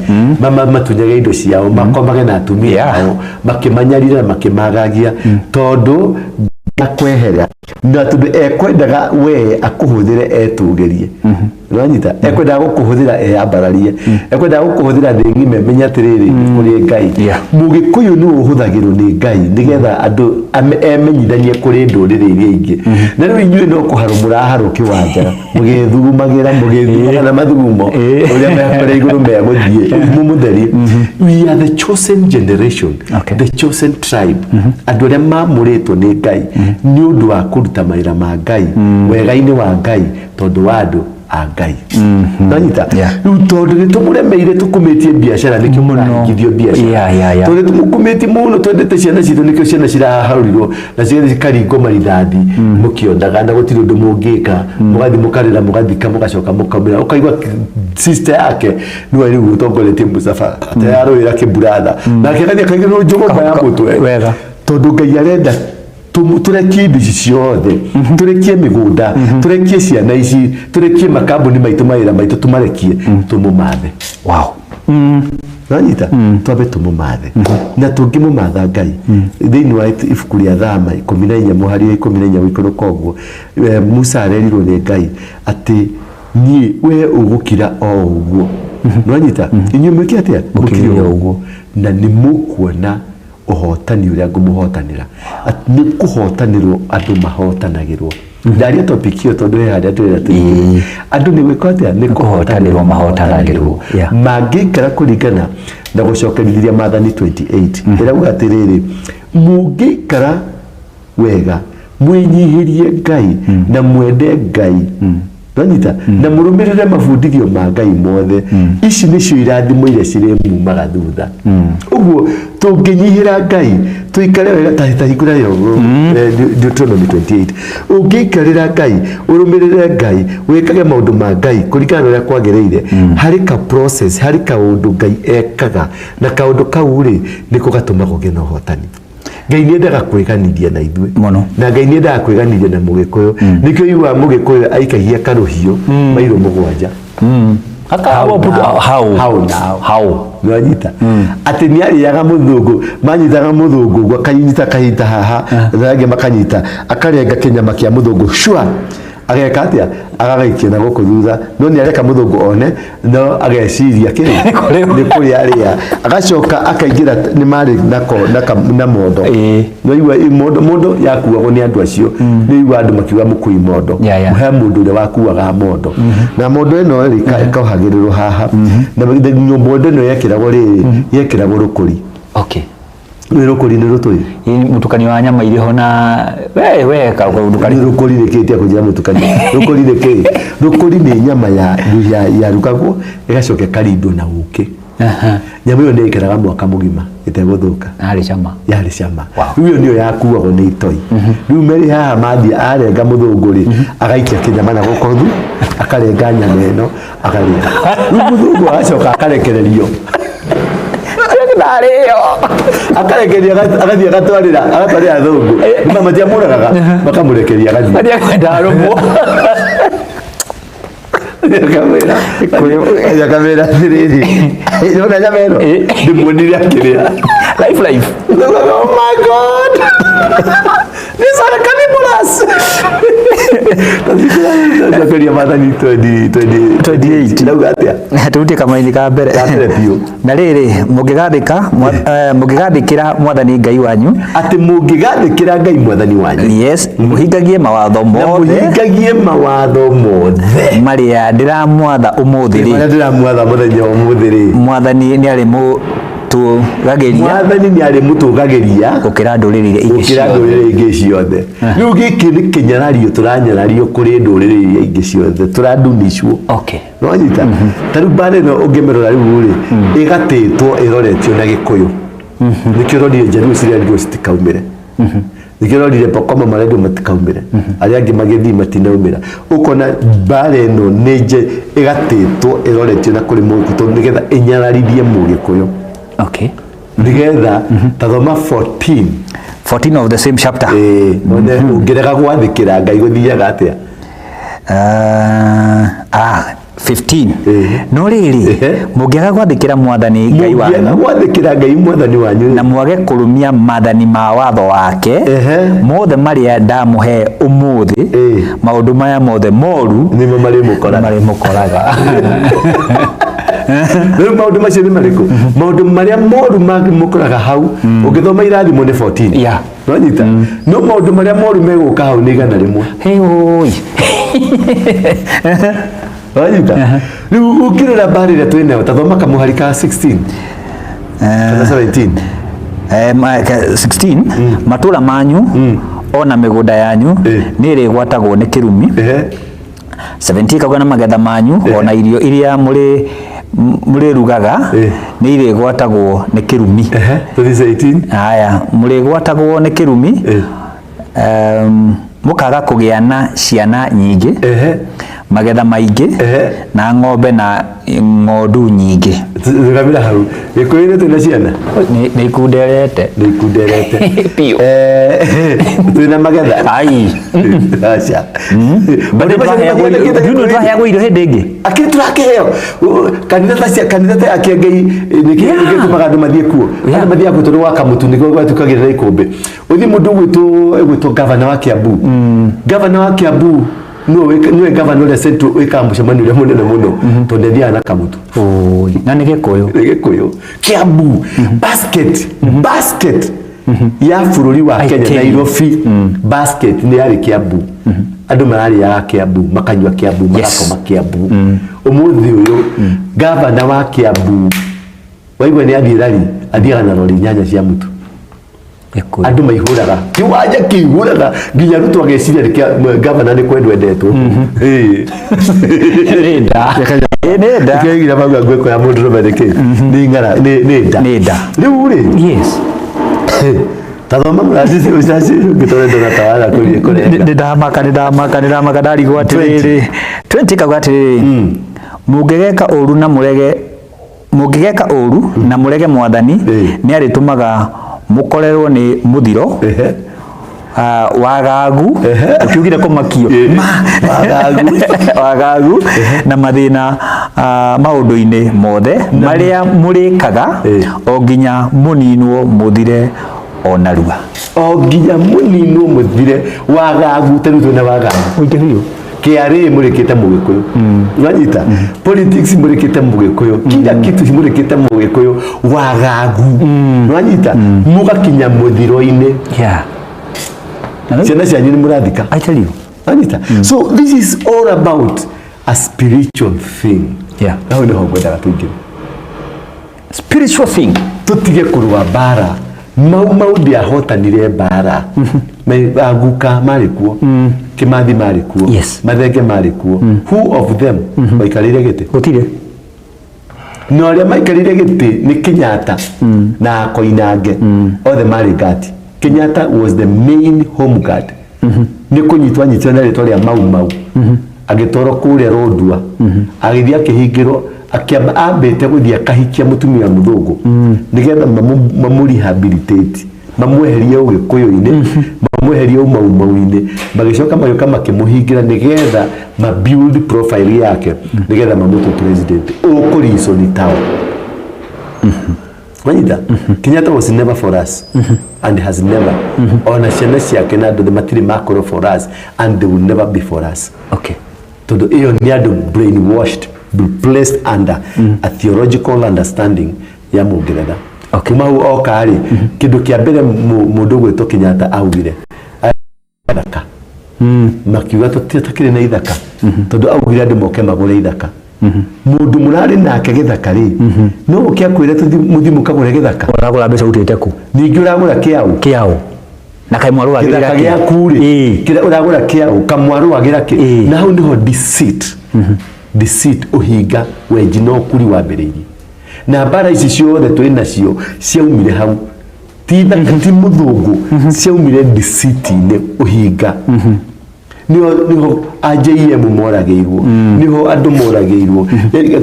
matunyage indo ciao, makomage na atumia ao, makĩmanyarira na makĩmagagia, tondũ akwehera na tondũ ekwendaga we akũhũthĩre etũgĩrie. Nĩwanyita? Ekwendaga gũkũhũthĩra eyambararie, ekwendaga gũkũhũthĩra thĩ ng'ima ĩmenye atĩrĩrĩ, kũrĩ Ngai. Mũgĩkũyũ nĩwe ũhũthagĩrwo nĩ Ngai nĩgetha andũ emenyithanie kũrĩ ndũrĩrĩ iria ingĩ. Na rĩu inyuĩ no kũharwo mũraharwo kĩwanja, mũgĩthugumagĩra, mũgĩthugumaga na mathugumo ũrĩa mekũrĩa igũrũ megũthiĩ mũmũtheri. We are the chosen generation, the chosen tribe, andũ arĩa mamũrĩtwo nĩ Ngai nĩ ũndũ wa kũruta mawĩra ma Ngai wega-inĩ wa Ngai, tondũ wa andũ a Ngai. Nanyita? Rĩu tondũ nĩ tũmũremeire, tũkumĩtie biacara, nĩkĩo mũrahingithio biacara. Tondũ tũmũkumĩtie mũno, twendete ciana citũ, nĩkĩo ciana ciraharũrirwo na cigathiĩ cikaringwo marithathi mũkĩonaga, na gũtirĩ ũndũ mũngĩka. Mũgathiĩ mũkarĩra, mũgathika, mũgacoka mũkaumĩra, ũkaigua sister yake nĩwe rĩu ũtongoretie mũcabara atayarũĩra kĩburatha, nake agathiĩ akaigĩrĩrwo njũgũma ya mũtwe. Tondũ Ngai arenda tũrekie indo ici ciothe, tũrekie mĩgũnda, tũrekie ciana ici, tũrekie makambuni maitũ, mawĩra maitũ, tũmarekie, tũmũmathe. Nanyita? Twambe tũmũmathe, na tũngĩmũmatha Ngai thĩinĩ wa ibuku rĩa Thama 14 mũhari wa 14 gũikũrũka ũguo, Musa arerirwo nĩ Ngai atĩ niĩ we ũgũkira o ũguo. Nanyita? Inyuĩ mwĩke atĩa? Mũkire o ũguo, na nĩ mũkuona ũhotani ũrĩa ngũmũhotanĩra. Nĩ kũhotanĩrwo andũ mahotanagĩrwo. Ndaria topic ĩyo tondũ he harĩa tũrenda tũingĩre. Andũ nĩ gwĩka atĩa? Nĩ kũhotanĩrwo mahotanagĩrwo. Mangĩikara kũringana na gũcokerithia Maathani 28, ĩrauga atĩrĩrĩ, mũngĩikara wega, mwĩnyihĩrie Ngai na mwende Ngai, nwanyita, na mũrũmĩrĩre mabundithio ma Ngai mothe, ici nĩcio irathimo iria cirĩmumaga thutha. Ũguo tũngĩnyihĩra Ngai, tũikare wega, ta hingũra yo Deuteronomy 28, ũngĩikarĩra Ngai, ũrũmĩrĩre Ngai, wĩkage maũndũ ma Ngai kũringana na ũrĩa kwagĩrĩire, harĩ ka process, harĩ kaũndũ Ngai ekaga, na kaũndũ kau rĩ, nĩko gatũmaga ũgĩe na ũhotani. Ngai nĩ endaga kwĩganithia na ithuĩ. Mũno. Na Ngai nĩ endaga kwĩganithia na mũgĩkũyũ. Nĩkĩo iguaga mũgĩkũyũ aikagia karũhiũ mairũ 7. Hau, Hau. Hau. Nao. Hau. Nĩwanyita? Atĩ nĩ arĩaga mũthũngũ, manyitaga mũthũngũ ũguo, akanyita akanyita haha, na angĩ makanyita, akarenga kĩnyama kĩa mũthũngũ shua, ageka atĩa? Agagaikia na gũkũ thutha, no nĩ areka mũthũngũ one, no ageciria kĩ nĩ kũrĩa arĩa. Agacoka akaingĩra, nĩ marĩ na mondo. Nĩwaigua mondo, mondo yakuagwo nĩ andũ acio. Nĩwaigua andũ makiuga mũkui mondo. He mũndũ ũrĩa wakuaga mondo. Na mondo ĩno rĩ, ĩkohagĩrĩrwo haha. Na mondo ĩno yekĩragwo rĩrĩ, yekĩragwo rũkũri. Nĩ rũkũri nĩ rũtũi. Ĩ, mũtukanio wa nyama irĩ ho na we kaũndũ karĩ. Nĩ rũkũri nĩ kĩ? Tia kũnjĩra mũtukanio. Rũkũri nĩ kĩ? Rũkũri nĩ nyama yarugagwo ĩgacoka ĩkarindwo na ũkĩ. Nyama ĩyo nĩ yaikaraga mwaka mũgima ĩtegũthũka. Yarĩ cama. Yarĩ cama. Wow. Rĩu ĩyo nĩyo yakuagwo nĩ itoi. Rĩu merĩ haha mathiĩ, arenga mũthũngũ rĩ, agaikia kĩnyama na gũkũ thu, akarenga nyama ĩno akarĩa. Rĩu mũthũngũ agacoka akarekererio. Ndarĩo. Akarekererio agathiĩ agatwarĩra athũngũ. Nĩma matiamũragaga, makamũrekereria agathiĩ. Athiĩ kwenda rũmwo. Akamwĩra atĩrĩrĩ, nĩwona nyama ĩno ndĩmuonire akĩrĩa. Life, life. Oh my God, these are cannibals. Cokeria Maathani 28 Ndauga atĩa? Turutie kamaini ka mbere. Ka mbere biũ. Na rĩrĩ, mũngĩgathĩkĩra Mwathani Ngai wanyu, atĩ mũngĩgathĩkĩra Ngai Mwathani wanyu, yes, mũhingagie mawatho na mothe mũhingagie mawatho mothe marĩa ndĩramwatha ũmũthĩ rĩ, marĩa ndĩramwatha mũthenya wa ũmũthĩ rĩ, Mwathani nĩ arĩmũ arĩmũtũgagĩria Mwathani nĩ arĩmũtũgagĩria gũkĩra ndũrĩrĩ iria ingĩ gũkĩra ciothe. Ndũrĩrĩ ingĩ ciothe. Rĩu gĩkĩ nĩ kĩnyarario tũranyarario kũrĩ ndũrĩrĩ iria ingĩ ciothe, tũrandunishwo. Nĩwanyita? Ta rĩu mbara ĩno ũngĩmĩrora rĩu rĩ, ĩgatĩtwo ĩroretio na Gĩkũyũ. Nĩkĩo ũronire Njaruo cirerirwo citikaumĩre, nĩkĩo ũronire Pokoma marendio matikaumĩre, arĩa angĩ magĩthiĩ matinaumĩra. Ũkona mbara ĩno nĩ nje ĩgatĩtwo ĩroretio na kũrĩ Mũgĩkũyũ tondũ nĩgetha ĩnyararithie Mũgĩkũyũ. Nĩgetha ta thoma 14. 14 of the same chapter. Ĩĩ, one ũngĩrega gwathĩkĩra Ngai gũthiaga atĩa. 15. No rĩrĩ, mũngĩaga gwathĩkĩra Mwathani Ngai Mũngĩaga wanyu gwathĩkĩra Ngai Mwathani wanyu na mwage kũrũmia maathani ma watho wake mothe marĩa ndamũhe ũmũthĩ, maũndũ maya mothe moru nĩmo marĩmũkoraga. Marĩmũkoraga. Rĩu maũndũ macio nĩ marĩkũ? Maũndũ marĩa moru mangĩmũkoraga hau ũngĩthoma irathimo nĩ 14. Nwanyita? No maũndũ marĩa moru megũka hau nĩ 100. Hey, oi. Nwanyita? Rĩu ũngĩrora mbara ĩrĩa twĩ nayo, ta thoma kamũhari ka 16 kana 17. 16, matũũra manyu ona mĩgũnda yanyu nĩ ĩrĩgwatagwo nĩ kĩrumi. 17 kauga na magetha manyu ona irio iria mũrĩrugaga nĩ irĩgwatagwo nĩ kĩrumi. Tũthiĩ 18. Haya, mũrĩgwatagwo nĩ kĩrumi, mũkaga kũgĩa na ciana nyingĩ, magetha maingĩ, na ng'ombe na ng'ondu nyingĩ. Rũgamĩra hau. Gĩkũyũ-inĩ twĩna ciana? Nĩ ikunderete. Nĩ ikunderete. Biũ. Twĩna magetha? Ai. Aca. Bado twaheagwo irio hĩndĩ ĩngĩ. Akĩrĩ tũrakĩheo kanitha ta cia kanitha ta ya Kĩengei nĩkĩ gĩtũmaga andũ mathiĩ kuo? Andũ mathiaga kuo tondũ wa kamũtu nĩguo gwatukagĩra na ikũmbĩ. Ũthiĩ mũndũ ũgwĩtwo gavana wa Kiambu. Gavana wa Kiambu nĩwe gavana ũrĩa Central wĩkaga mũcemanio ũrĩa mũnene mũno tondũ nĩathiaga na kamũtu. Oi, na nĩ Gĩkũyũ. Nĩ Gĩkũyũ. Kiambu basket basket ya bũrũri wa I Kenya, tell you. Nairobi basket nĩ yarĩ Kiambu. Andũ mararĩaga Kiambu, makanyua Kiambu, magakoma Kiambu. Ũmũthĩ ũyũ gavana wa Kiambu waigua nĩ athiĩ rari, athiaga na rori 8 cia mũtu. Gĩkũyũ. Andũ maihũraga kiwanja, kĩihũraga nginya Ruto ageciria nĩ gavana nĩ kwendwo endetwo. Ĩĩ. Nĩ nda. Ĩ, nĩ nda. Kĩoigira mauga ngwĩko ya mũndũrũme nĩ kĩ? Nĩ ng'ara, nĩ nda. Nĩ nda. Rĩu rĩ, ta thoma mũracisi ũcaci ũngĩtore ndona tawara kũrie kũrenga. Nĩ ndamaka, nĩ ndamaka, nĩ ndamaka, ndarigwo atĩrĩrĩ. 20 kauga atĩrĩrĩ, mũngĩgeka ũru na mũrege mũngĩgeka ũru na mũrege Mwathani, nĩ arĩtũmaga mũkorerwo nĩ mũthiro, wagagu, ũkiugire kũmakio. Wagagu. Wagagu na mathĩna maũndũ-inĩ mothe marĩa mũrĩkaga, o nginya mũninwo mũthire o narua. O nginya mũninwo mũthire. Wagagu, ta rĩu twĩna wagagu. Mũingĩ biũ. KRA mũrĩkĩte Mũgĩkũyũ, wanyita? Politics mũrĩkĩte Mũgĩkũyũ, kila kitu mũrĩkĩte Mũgĩkũyũ. Wagagu, wanyita? Mũgakinya mũthiro-inĩ. Ciana cianyu nĩ mũrathika. I tell you. Wanyita? So this is all about a spiritual thing. Hau nĩho ngwendaga tũingĩre. Spiritual thing. Tũtige kũrũa mbara. Mau Mau ndĩahotanire mbara. Aguka marĩ kuo, Kĩmathi marĩ kuo, Mathenge marĩ kuo. Who of them waikarĩire gĩtĩ? Gũtirĩ. Na arĩa maikarĩire gĩtĩ nĩ Kenyatta na Koinange, othe marĩ ngati. Kenyatta was the main home guard. Nĩ kũnyitwo anyitirwo na rĩtwa rĩa Mau Mau, agĩtwarwo kũrĩa Rondua, agĩthiĩ akĩhingĩrwo, akĩamba ambĩte gũthiĩ akahikia mũtumia mũthũngũ nĩgetha mamũ rehabilitate, mamweherie ũgĩkũyũ-inĩ, mamweherie ũmaumau-inĩ. Magĩcoka magĩũka makĩmũhingĩra nĩgetha ma build profile yake nĩgetha mamũtue president ũkũriconi tao. Wanyita? Kenyatta was never for us and has never. Ona ciana ciake na andũ matirĩ makorwo for us and they will never be for us. Tondũ ĩyo nĩ andũ brainwashed, placed under a theological understanding ya Mũngeretha. Kuma hau oka rĩ, kĩndũ kĩa mbere mũndũ ũgwĩtwo Kenyatta augire ithaka, makiuga tũtikĩrĩ na ithaka, tondũ augire andũ moke magũre ithaka. Mũndũ mũrarĩ nake gĩthaka rĩ, no ũke akwĩre mũthiĩ mũkagũre gĩthaka. Ũragũra mbeca ũrutĩte kũ? Ningĩ ũragũra kĩaũ? Kĩaũ na kaĩ mwarũagĩrĩra gĩthaka kĩ? Gĩaku rĩ, kĩrĩa ũragũra kĩaũ kamwarũagĩra kĩ? Na hau nĩho deceit, ũhinga, wenji na ũkuri wambĩrĩirie, na mbara ici ciothe twĩ nacio ciaumire hau. Ti ithaka, ti mũthũngũ, ciaumire deceit-inĩ, ũhinga. Niho a JM moragĩirwo, niho andũ moragĩirwo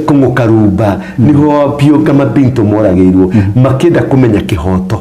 Kũng'ũ Karumba, niho Pio Mabinto moragĩirwo makĩenda kũmenya kĩhoto.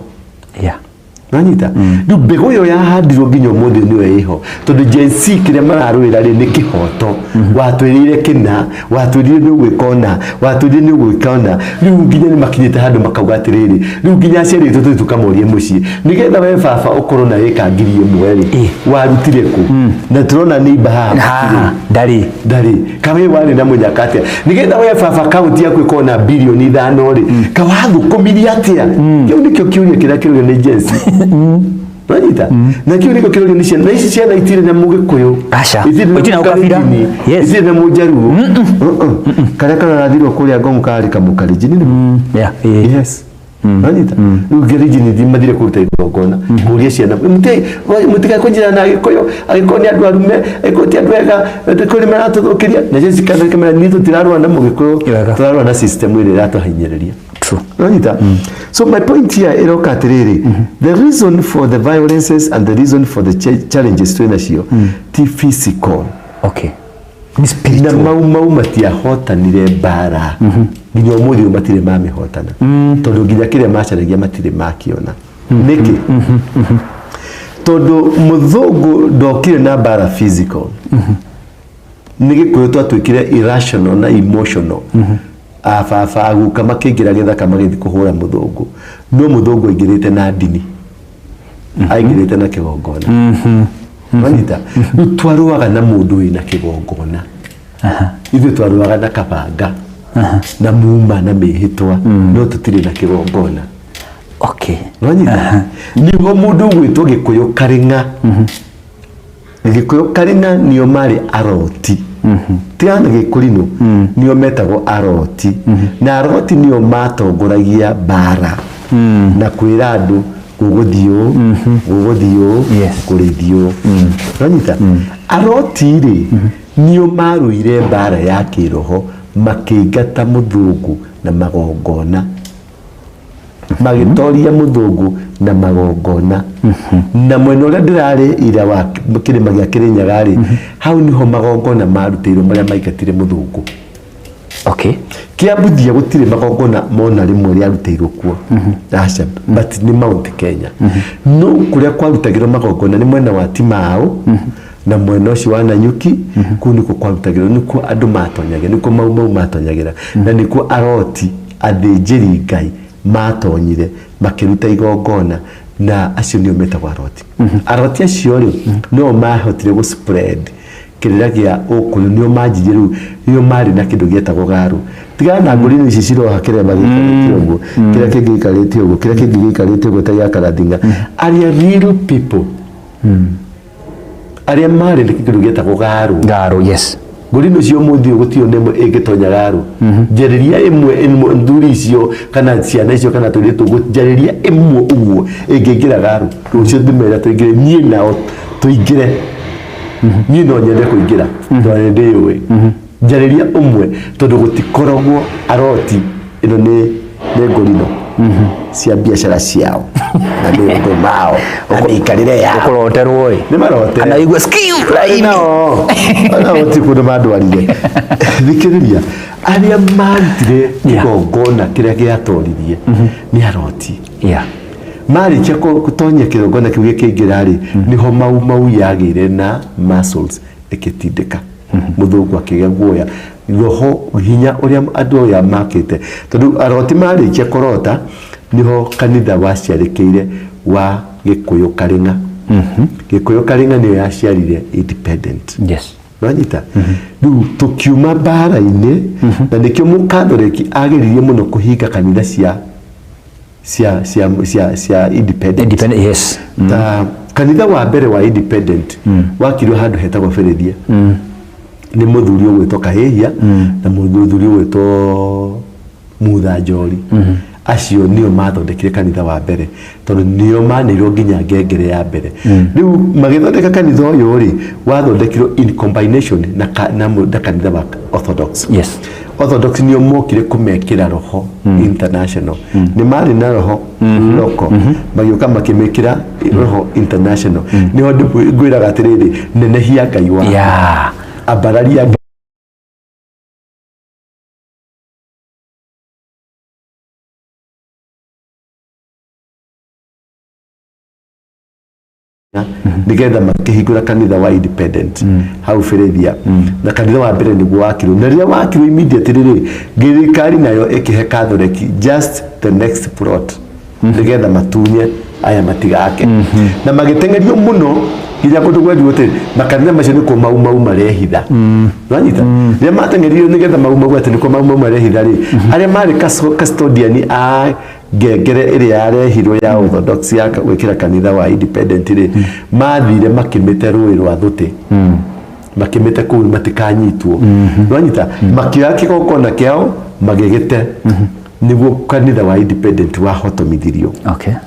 Nanyita rĩu mbegũ ĩyo yahandirwo nginya ũmũthĩ nĩyo ĩho, tondũ Gen Z kĩrĩa mararũĩra rĩ nĩ kĩhoto. Watwĩrĩire kĩna, watwĩrire nĩ ũgwĩka ũna, watwĩrire nĩ ũgwĩka ũna. Rĩu nginya nĩ makinyĩte handũ makauga atĩrĩrĩ, rĩu nginya aciari aitũ tũthiĩ tũkamorie mũciĩ, nĩgetha we baba ũkorwo na ĩka 1000 rĩ, warutire kũ? Na tũrona nĩ imba haha matirĩ. Haha ndarĩ. Ndarĩ kawe warĩ na mũnyaka atĩa, nĩgetha we baba kaunti yaku ĩkorwo na 5 bilioni rĩ, kawathũkũmirie atĩa? Kĩu nĩkĩo kĩũria kĩrĩa kĩrorio nĩ Gen Z. Wanyita? Na kĩu nĩkĩo kĩrorio nĩ ciana. Na ici ciana itirĩ na Mũgĩkũyũ. Aca. Itirĩ na Itirĩ na ũkabira. Mũkalenjini. Itirĩ na Mũjaruo. Karĩa kararathirwo kũrĩa Ngong karĩ kamũkalenjini nĩ Yeah. Yes. Wanyita? Rĩu Kalenjini thi mathire kũruta igongona kũria ciana, mũtigae kũnjĩra na Agĩkũyũ, Agĩkũyũ nĩ andũ arume, Agĩkũyũ ti andũ ega, Agĩkũyũ nĩ maratũthũkĩria. Na cio cikamera niĩ tũtirarũa na Mũgĩkũyũ, tũrarũa na system ĩrĩa ĩratũhinyĩrĩria. Wanyita? So my point here ĩroka atĩrĩrĩ, the reason for the violences and the reason for the challenges twĩ nacio ti physical. Nĩ Na spiritual. Mau Mau matiahotanire mbara, nginya ũmũthĩ ũyũ matirĩ mamĩhotana, tondũ nginya kĩrĩa macaragia matirĩ makĩona. Nĩkĩ? Tondũ mũthũngũ ndokire na mbara physical. Nĩ Gĩkũyũ twatuĩkire irrational na emotional. Ababa, aguka makĩingĩra gĩthaka magĩthiĩ kũhũra mũthũngũ, no mũthũngũ aingĩrĩte na ndini, aingĩrĩte na kĩgongona. Wanyita? Rĩu twarũaga na mũndũ wĩna kĩgongona, ithuĩ twarũaga na kabanga na muma na mĩhĩtwa, no tũtirĩ na kĩgongona. Wanyita? Nĩho mũndũ ũgwĩtwo Gĩkũyũ Karĩng'a. Gĩkũyũ Karĩng'a nĩo marĩ aroti, tigana na Gĩkũrinũ, nĩo metagwo aroti. Na aroti nĩo matongoragia mbara na kwĩra andũ gũgũthiĩ ũũ, gũgũthiĩ ũũ, kũrĩthiĩ ũũ. Wanyita? Aroti rĩ, nĩo marũire mbara ya kĩroho, makĩingata mũthũngũ na magongona, magĩtoria mũthũngũ na magongona. Na mwena ũrĩa ndĩrarĩ ira wa kĩrĩma gĩa Kĩrĩnyaga rĩ, hau nĩho magongona marutĩirwo marĩa maingatire mũthũngũ. Kĩambuthia gũtirĩ magongona mona rĩmwe rĩarutĩirwo kuo, aca, but nĩ Mount Kenya. No kũrĩa kwarutagĩrwo magongona nĩ mwena wa Timau na mwena ũcio wa Nanyuki. Kũu nĩkuo kwarutagĩrwo, nĩkuo andũ matonyagĩra, nĩkuo Mau Mau matonyagĩra, na nĩkuo aroti, athĩnjĩri Ngai matonyire makĩruta igongona, na acio nĩo metagwo aroti. Aroti acio rĩ, nĩo mahotire gũ spread kĩrĩra gĩa ũkũyũ, nĩo manjirie. Rĩu nĩo marĩ na kĩndũ gĩetagwo garu. Tigana na ngũrinũ ici ciroha kĩrĩa magĩikarĩte ũguo, kĩrĩa kĩngĩ gĩikarĩte ũguo, kĩrĩa kĩngĩ gĩikarĩte ũguo ta gĩa karathinga. Arĩa real people, arĩa marĩ na kĩndũ gĩetagwo garu. Garu, yes. Ngũrinũ cio ũmũthĩ ũyũ gũtirĩ ona ĩmwe ĩngĩtonya garu. Njarĩria ĩmwe ĩmwe, thuri icio kana ciana icio kana tũirĩtu, njarĩria ĩmwe ũguo ĩngĩingĩra garu rũciũ, ndĩmere tũingĩre, niĩ nao tũingĩre. Niĩ no nyende kũingĩra tondũ nĩ ndĩyũĩ. Njarĩria ũmwe, tondũ gũtikoragwo aroti. Ĩno nĩ ngũrinũ cia biacara ciao na maũndũ mao na mĩikarĩre yao. Ũkũroterwo ĩ. Nĩ marote. Kana igue skill laini. Nao ona gũtirĩ kũndũ mandwarire. Thikĩrĩria, arĩa marutire kĩgongona kĩrĩa gĩatoririe nĩ aroti. Marĩkia gũtonyia kĩgongona kĩu gĩkĩingĩra rĩ, nĩho Mau Mau yagĩire na muscles, ĩkĩtindĩka mũthũngũ akĩgĩa guoya. Roho hinya ũrĩa andũ aya makĩte, tondũ aroti marĩkia kũrota, nĩho kanitha waciarĩkĩire wa Gĩkũyũ Karĩng'a. Gĩkũyũ Karĩng'a nĩyo yaciarire independent. Wanyita? Rĩu tũkiuma mbara-inĩ, na nĩkĩo mũkathoreki ageririe mũno kũhinga kanitha cia independent. Independent, yes. Ta kanitha wa mbere wa independent wakirwo handũ hetagwo Berethia. Nĩ mũthuri ũgwĩtwo Kahĩhia na mũthuri ũgwĩtwo Mutha Njori. Acio nĩo mathondekire kanitha wa mbere, tondũ nĩo maneirwo nginya ngengere ya mbere. Rĩu magĩthondeka kanitha ũyũ rĩ, wathondekirwo in combination na, ka, na, na kanitha wa Orthodox. Orthodox nĩo mokire kũmekĩra roho international. Nĩ marĩ na roho local, magĩũka makĩmĩkĩra roho international. Nĩho ngwĩraga atĩrĩrĩ, nenehia Ngai waku, ambararia nigetha makĩhingũra kanitha wa Independent hau Bĩrĩthia. Na kanitha wa mbere nĩguo wakirwo, na rĩrĩa wakirwo immediately rĩ, thirikari nayo ĩkĩhe Catholic just the next plot, nigetha matunye aya matigake. Na magĩteng'erio mũno nginya kũndũ kwendirwo atĩ makanitha macio nĩkuo Mau Mau marehitha. Wanyita? Rĩrĩa mateng'eririo nĩgetha Mau Mau atĩ nĩkuo Mau Mau marehitha rĩ, arĩa marĩ custodian a ngengere ĩrĩa yarehirwo ya Orthodox ya gwĩkĩra kanitha wa Independent rĩ, mathire makĩmĩte rũĩ rwa Thũtĩ, makĩmĩte kũu matikanyitwo. Wanyita? Makĩoya kĩgongona kĩao magĩgĩte nĩguo kanitha wa Independent wahotomithirio.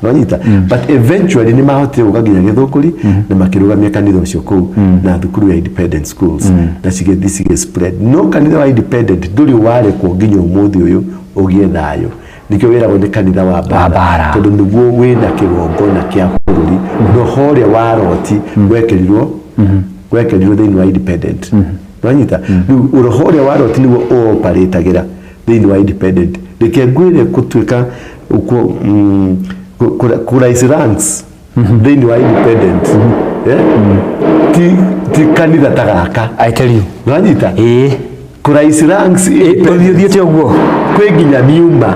Wanyita? But eventually nĩ mahotire gũka nginya Gĩthũngũri na makĩrũgamia kanitha ũcio kũu na thukuru ya Independent schools na cigĩthiĩ cigĩ spread. No kanitha wa Independent ndũrĩ warekwo nginya ũmũthĩ ũyũ ũgĩe thayũ. Nĩkĩo wĩragwo nĩ kanitha wa mbara, mbara. Tondũ nĩguo wĩna kĩgongona kĩa bũrũri. Roho ũrĩa wa Roti wekĩrirwo thĩinĩ wa Independent. Wanyita? Rĩu roho ũrĩa wa Roti nĩguo ũoparĩtagĩra thĩinĩ wa Independent. Reke ngwĩre, gũtuĩka kũ raise ranks thĩinĩ wa Independent, ti kanitha ta gaka. I tell you. Wanyita? Ĩĩ. Kũ raise ranks Ũthiĩ ũthiĩte ũguo. Kwĩ nginya miuma.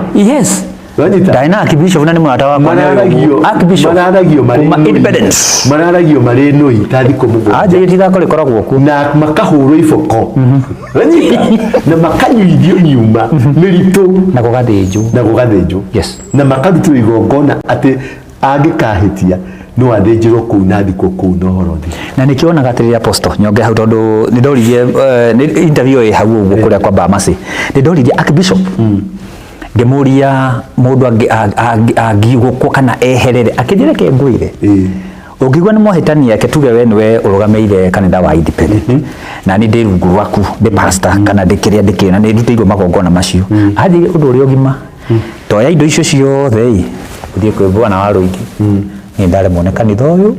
Wanyita? Ndarĩ na Archbishop na nĩ mũrata wakwa nĩ ũyũ Mararagio ũguo. Archbishop mararagio marĩ kuma nũi. Independence. Mararagio marĩ nũi ta thikũ 7. Anjĩrĩte ithako rĩkoragwo kuo. Na makahũrwo iboko. Wanyita? Na makanyuithio miuma mĩritũ. Na gũgathĩnjwo. Na gũgathĩnjwo. Na makarutĩrwo igongona atĩ angĩkahĩtia no athĩnjĩrwo kũu na athikwo kũu na ũhoro ũthire. Na nĩkĩo wonaga atĩrĩrĩ, Apostle, nyonge hau, tondũ nĩ ndoririe nĩ interview ĩ hau ũguo kũrĩa kwa Bamasi, nĩ ndoririe Archbishop ngĩmũria mũndũ angiugũkwo kana eherere, akĩnjĩra reke ngwĩre, ũngĩigua nĩ mwahĩtania, reke tuge we nĩwe ũrũgamĩire kanitha wa Independent na niĩ ndĩ rungu rwaku, ndĩ pastor kana ndĩ kĩrĩa ndĩkĩrĩ na nĩ ndutĩirwo magongona macio, anjĩire ũndũ ũrĩa ũgima, toya indo icio ciothe ĩ, ũthiĩ kwĩ bwana wa rũingĩ, niĩ ndaremwo nĩ kanitha ũyũ,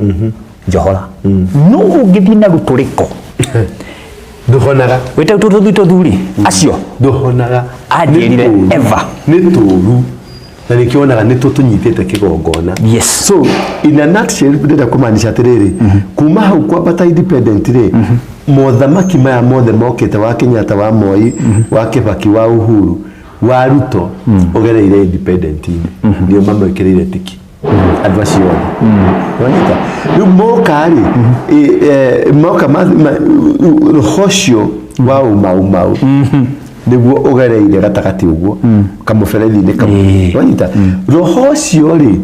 njohora. No ũngĩthiĩ na rũtũrĩko Ndũhonaga. Wĩte tũthuthi tũthuri acio. Ndũhonaga. Anjĩrire Nĩ tũũru. ever. Nĩ tũũru na nĩkĩo wonaga nĩ tũtũnyitĩte kĩgongona. So in a nutshell, ndĩrenda kũmaanisha atĩrĩrĩ, kuma hau kwambata Independent rĩ, mothamaki maya mothe mokĩte, wa Kenyatta, wa Moi, wa Kibaki, wa Uhuru, wa Ruto, ũgereire Independent-inĩ. Nĩo mamwĩkĩrĩire tiki andũ acio othe. Wanyita? Rĩu moka rĩ, moka roho ũcio wa ũmaumau nĩguo ũgereire gatagatĩ ũguo kamũberethi-inĩ kau. Wanyita? Roho ũcio rĩ,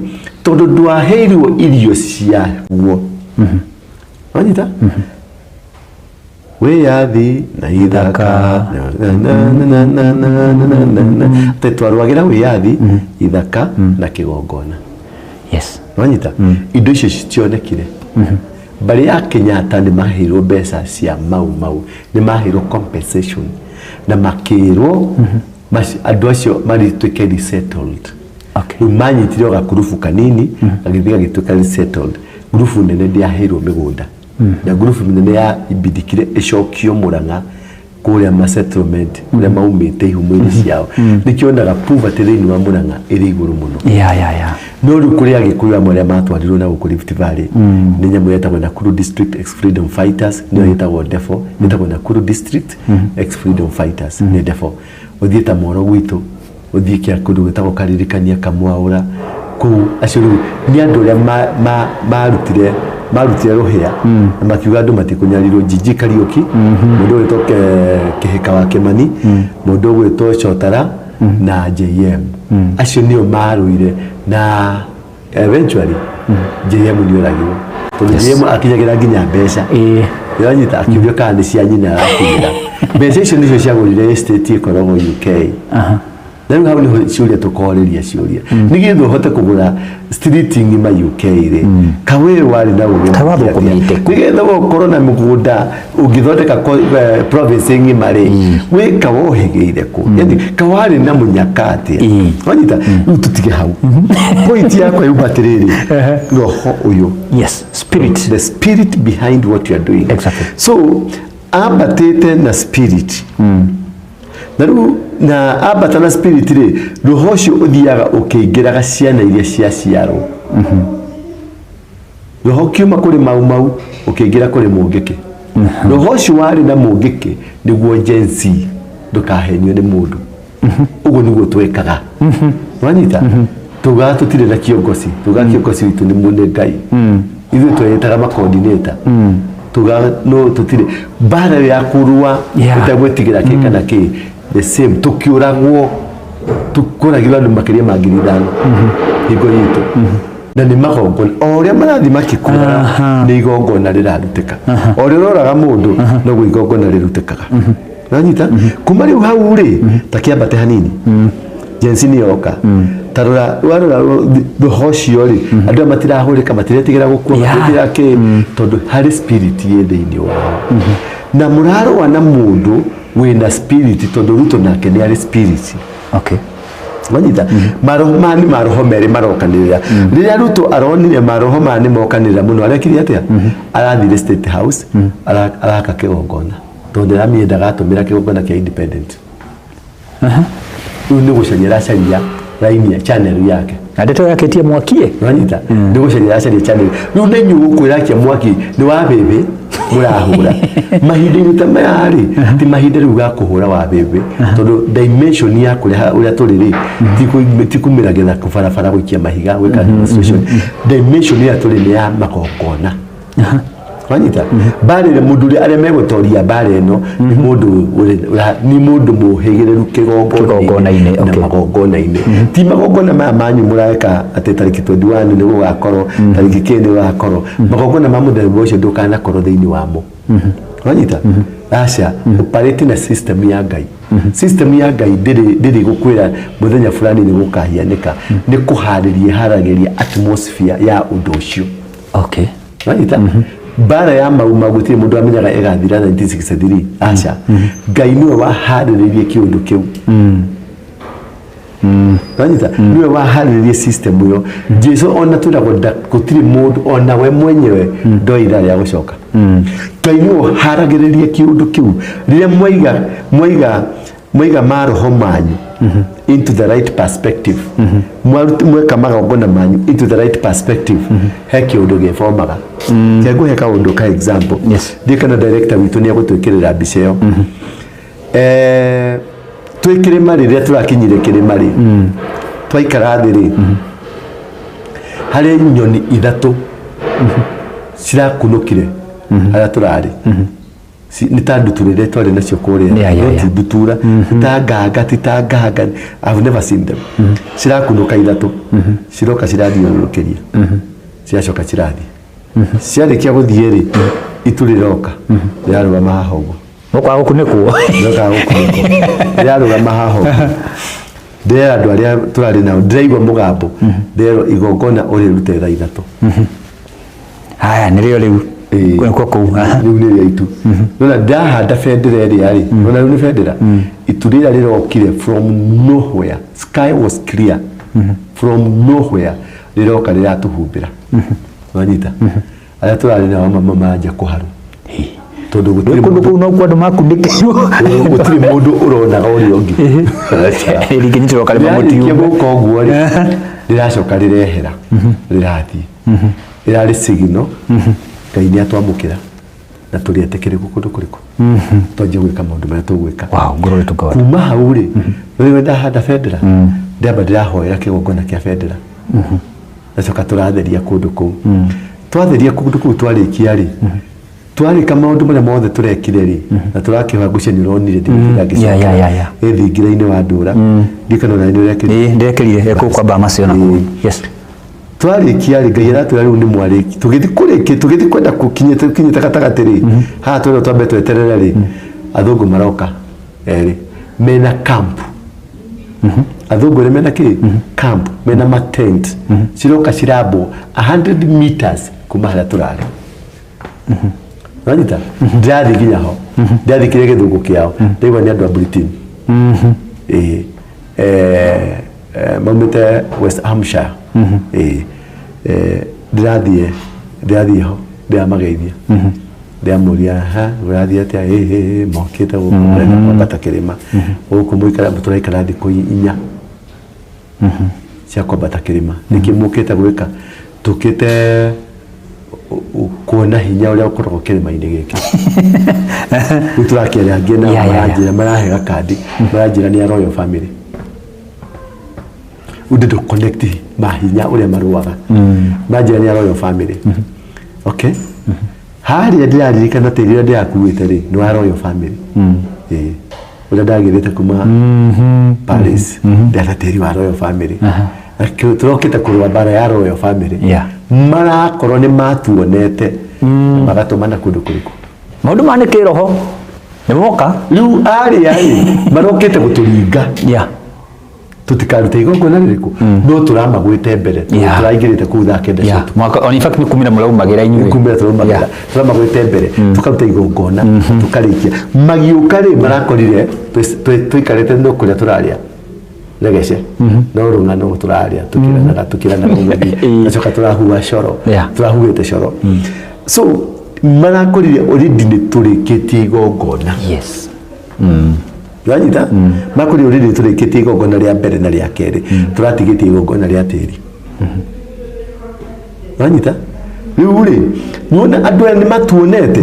tondũ ndwaheirwo irio ciaguo. Wanyita? Wĩyathi na ithaka na, na, na, na, na, na, na, na, na. Atĩ twarũagĩra wĩyathi, ithaka na kĩgongona. Wanyita? Indo icio citionekire. Mbarĩ ya Kenyatta nĩ maheirwo mbeca cia Mau Mau, nĩ maheirwo compensation na makĩrwo andũ acio marĩtuĩke resettled. Rĩu manyitire o gakurubu kanini gagĩthiĩ gagĩtuĩka resettled. Ngurubu nene ndĩaheirwo mĩgũnda, na ngurubu nene ya ibindikire ĩcokio Mũrang'a kũrĩa ma settlement kũrĩa maumĩte ihumo-inĩ ciao. Nĩkĩo onaga poverty thĩinĩ wa Mũrang'a ĩrĩ igũrũ mũno. No rĩu kũrĩ Agĩkũyũ amwe arĩa matwarirwo na gũkũ Rift Valley nĩ nyamũ yetagwo Nakuru District Ex Freedom Fighters, nĩyo ĩtagwo Defo, ĩtagwo Nakuru District Ex Freedom Fighters, nĩ Defo. Ũthiĩ ta Moro gwitũ, ũthiĩ kĩa kũndũ gwĩtagwo Karirikania, Kamwaũra kũu, acio rĩu nĩ andũ arĩa marutire rũhĩa na makiuga andũ matikũnyarirwo. Njinji Kariũki, mũndũ ũgwĩtwo Kĩhĩka wa Kĩmani, mũndũ ũgwĩtwo Chotara na JM, acio nĩo marũire na eventually JM nĩ oragirwo tondũ JM akinyagĩra nginya mbeca. Ndĩranyita akiuga kana nĩ cia nyina arakinyĩra. Mbeca icio nĩcio ciagũrire estate ĩkoragwo UK. Na rĩu hau nĩho ciũria tũkorĩria ciũria. Nĩgetha ũhote kũgũra street ng'ima UK rĩ, ka we warĩ na ũgĩ Ka wathũkũmĩte kũ? nĩgetha we ũkorwo na mũgũnda ũngĩthondeka province ng'ima rĩ, wĩ ka wohĩgĩire kũ? Yaani ka warĩ na mũnyaka atĩa? Wanyita? Rĩu tũtige hau. Point yakwa yuma atĩrĩrĩ, roho ũyũ Yes, spirit. The spirit behind what you are doing. So ambatĩte na spirit na rĩu na ambata na spirit rĩ, roho ũcio ũthiaga ũkĩingĩraga ciana iria ciaciarwo. Roho ũkiuma kũrĩ Mau Mau ũkĩingĩra kũrĩ Mũngĩkĩ. Roho ũcio warĩ na Mũngĩkĩ nĩguo Gen Z, ndũkahenio nĩ mũndũ. Ũguo nĩguo twekaga. Wanyita? Tugaga tũtirĩ na kiongoci, tugaga kiongoci witũ nĩ nĩ Ngai. Ithuĩ tweyĩtaga ma-coordinator. Tugaga no tũtirĩ mbara ĩyo ya kũrũa ũtegwĩtigĩra kĩ kana kĩ, the same tũkĩũragwo, tũkũragirwo andũ makĩria ma 5,000 hingo itũ. Na nĩ magongona o ũrĩa marathiĩ makĩkũraga nĩ igongona rĩrarutĩka. O ũrĩa ũroraga mũndũ noguo igongona rĩrutĩkaga. Ũranyita? Kuma rĩu hau rĩ, ta kĩambate hanini. Gen Z nĩ yoka. Ta rora, warora roho ũcio rĩ, andũ aya matirahũrĩka, matiretigĩra gũkua, matiretigĩra kĩ, tondũ harĩ spirit ĩ thĩinĩ wao. Na mũrarũa na mũndũ wĩna spirit, tondũ Ruto nake nĩ arĩ spirit. Wanyita? Maroho maya nĩ maroho merĩ marokanĩrĩra. Rĩrĩa Ruto aronire maroho maya nĩ mokanĩrĩra mũno, arekire atĩa? Arathire State House, araka kĩgongona. Tondũ ndĩramĩendaga atũmĩra kĩgongona kĩa independent. Rĩu nĩ gũcaria aracaria raini ya channel yake. Na ndeto yakĩtie mwaki ĩ. Wanyita? Nĩ gũcaria aracaria channel. Rĩu nĩ inyuĩ gũkwĩra mwaki nĩ wa bĩbĩ mũrahũra. Mahinda-inĩ ta maya rĩ, ti mahinda rĩu ga kũhũra wa bĩbĩ, tondũ dimension ya kũrĩa ũrĩa tũrĩ rĩ, ti kumĩra gĩthaku barabara gũikia mahiga gwĩka demonstration. Dimension ĩrĩa tũrĩ nĩ ya magongona. Wanyita? Mbara ĩrĩa mũndũ ũrĩa arĩa megũtoria mbara ĩno nĩ mũndũ nĩ mũndũ mũhĩgĩrĩru kĩgongona-inĩ, na magongona-inĩ. Ti magongona maya manyu mũreka atĩ tarĩki 21 nĩ gũgakorwo, tarĩki kĩ nĩ gũgakorwo. Magongona ma mũthemba ũcio ndũkanakorwo thĩinĩ wamo. Wanyita? Aca, operate na system ya Ngai. System ya Ngai ndĩrĩ gũkwĩra mũthenya fulani nĩ gũkahianĩka. Nĩ kũharĩria ĩharagĩria atmosphere ya ũndũ ũcio. Wanyita? Mbara ya Mau Mau gũtirĩ mũndũ wamenyaga ĩgathira 1963. Aca. Ngai nĩwe waharĩrĩirie kĩũndũ kĩu. Wanyita? Nĩwe waharĩrĩirie system ĩyo. Jesu ona twĩragwo gũtirĩ mũndũ ona we mwenyewe ndoĩ ithaa rĩa gũcoka. Ngai nĩwe ũharagĩrĩria kĩũndũ kĩu. Rĩrĩa mwaiga maroho manyu into the right perspective, mweka magongona manyu into the right perspective, he kĩũndũ gĩbomaga. Ke ngũhe kaũndũ ka example. Ndiĩ kana director witũ nĩ egũtwĩkĩrĩra mbica ĩyo. Twĩ kĩrĩma rĩrĩa tũrakinyire kĩrĩma rĩ, twaikara thĩ rĩ, harĩ nyoni ithatũ cirakunũkire harĩa tũrarĩ. Nĩ ta ndutura iria twarĩ nacio kũrĩa. No ti ndutura, ti ta nganga, ti ta nganga. I've never seen them. Cirakunũka ithatũ, ciroka cirathiũrũrũkĩria, ciracoka cirathiĩ. Ciarĩkia gũthiĩ rĩ, itu rĩroka rĩrarũgama haha ũguo. Gũkaga gũkunĩkwo. Rĩroka gũkunĩkwo, rĩrarũgama haha ũguo. Ndĩrera andũ arĩa tũrarĩ nao, ndĩraigua mũgambo, ndĩrerwo igongona ũrĩrute thaa 3. Haya, nĩrĩo rĩu. Nĩkuo kũu. Rĩu nĩrĩo itu. Nona ndahanda bendera ĩrĩa rĩ, nona rĩu nĩ bendera. Itu rĩrĩa rĩrokire from nowhere, sky was clear. From nowhere rĩroka rĩratũhumbĩra. Wanyita? Arĩa tũrarĩ nao mama manjia kũharwo. Tondũ gũtirĩ kũndũ kũu nokuo andũ makunĩkĩirwo. Gũtirĩ mũndũ ũronaga ũrĩa ũngĩ. Rĩngĩnyitĩrwo karĩma Rĩarĩkia mũtiumbe. gũka ũguo rĩ, rĩracoka rĩrehera, rĩrathiĩ. Ĩrarĩ signal, Ngai nĩ atwamũkĩra na tũrĩ etĩkĩrĩku kũndũ kũrĩkũ. Twanjie gwĩka maũndũ marĩa tũgwĩka. Wow, glory to God. Kuma hau rĩ, rĩu ndahanda bendera, ndamba ndĩrahoera kĩgongona kĩa bendera. Ndacoka tũratheria kũndũ kũu. Twatheria kũndũ kũu twarĩkia rĩ, twarĩka maũndũ marĩa mothe tũrekire rĩ, na tũrakĩhoya ngucanio ũronire ndigũtinda ngĩcokera. Ĩ thingira-inĩ wa ndũra. Ndiũĩ kana ona nĩ ũrekĩrire. Ĩĩ, ndĩrekĩrire, kũu kwa Bama cio na kũu. Yes. Twarĩkia rĩ, Ngai aratwĩra rĩu nĩ mwarĩki, tũgĩthiĩ kũrĩki, tũgĩthiĩ kwenda kũkinyĩte kinyĩte gatagatĩ rĩ, haha twĩrwo twambe tweterere rĩ, athũngũ maroka erĩ mena camp. Athũngũ erĩ mena kĩ camp, mena ma tent ciroka cirambwo 100 meters kuma harĩa tũrarĩ. Wanyita? Ndirathiĩ nginya ho, ndirathiĩ kĩrĩa gĩthũngũ kĩao, ndaigua nĩ andũ a Britain. Ĩĩ. Maumĩte West Hampshire. Ĩĩ. Ndĩrathiĩ ho, ndĩramageithia, ndĩramũria, "Ha, ũrathiĩ atĩa?" "Ĩ ĩ ĩ mokĩte gũkũ, marenda kwambata kĩrĩma gũkũ, mũikara tũraikara thikũ 4 cia kwambata kĩrĩma. Nĩkĩ mũkĩte gwĩka?" "Tũkĩte kuona hinya ũrĩa ũkoragwo kĩrĩma-inĩ gĩkĩ." Rĩu tũrakĩaria angĩ nao maranjĩra, marahe gakandi, maranjĩra nĩ a royal family. Rĩu ndĩndũ connect mahinya ũrĩa marũaga, maranjĩra nĩ a royal family. Okay, harĩa ndĩraririkana tĩri ũrĩa ndĩrakuĩte rĩ, nĩ wa royal family. Ĩĩ, ũrĩa ndagĩrĩte kuma Paris, ndĩrata tĩri wa royal family. Na tũrokĩte kũrũa mbara ya royal family. Marakorwo nĩ matuonete, magatũmana kũndũ kũrĩkũ? Maũndũ maya nĩ kĩroho nĩ moka. Rĩu arĩa rĩ marokĩte gũtũringa tũtikarute igongona rĩrĩkũ, no tũramagwĩte mbere. Tũraingĩrĩte kũu thaa 9 cia ũtukũ. Mwaka on, in fact nĩ kumĩra mũraumagĩra inyuĩ. Kumĩra tũraumagĩra. Tũramagwĩte mbere, tũkaruta igongona, tũkarĩkia. Magiũka rĩ, marakorire tũikarĩte no kũrĩa tũrarĩa regece, no rũng'ano tũrarĩa, tũkĩranaga tũkĩranaga ũgũthiĩ. Gacoka tũrahua coro. Tũrahuĩte coro, so marakorire already nĩ tũrĩkĩtie igongona. Wanyita? Makorire already nĩ tũrĩkĩtie igongona rĩa mbere na rĩa kerĩ, tũratigĩtie igongona rĩa tĩri. Wanyita? Rĩu rĩ, nĩwona andũ aya nĩ matuonete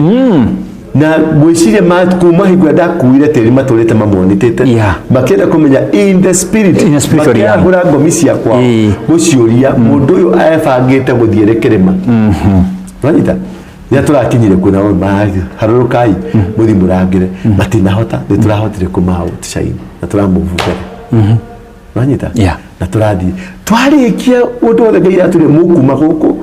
na ngwĩciria kuma hingo ĩrĩa ndakuire tĩri matũrĩte mamonitĩte, makĩenda kũmenya in the spirit. In the spiritual realm. Makĩarahũra ngomi ciakwa gũciũria mũndũ ũyũ ebangĩte gũthiĩ rĩ kĩrĩma. Wanyita? Rĩrĩa tũrakinyire kuona harũrũkai mũthiĩ mũrangĩre, matinahota, nĩ tũrahotire kũma outshine na tũramove mbere. Wanyita? Na tũrathiĩ, twarĩkia ũndũ wothe Ngai atwĩrire mũkuma gũkũ,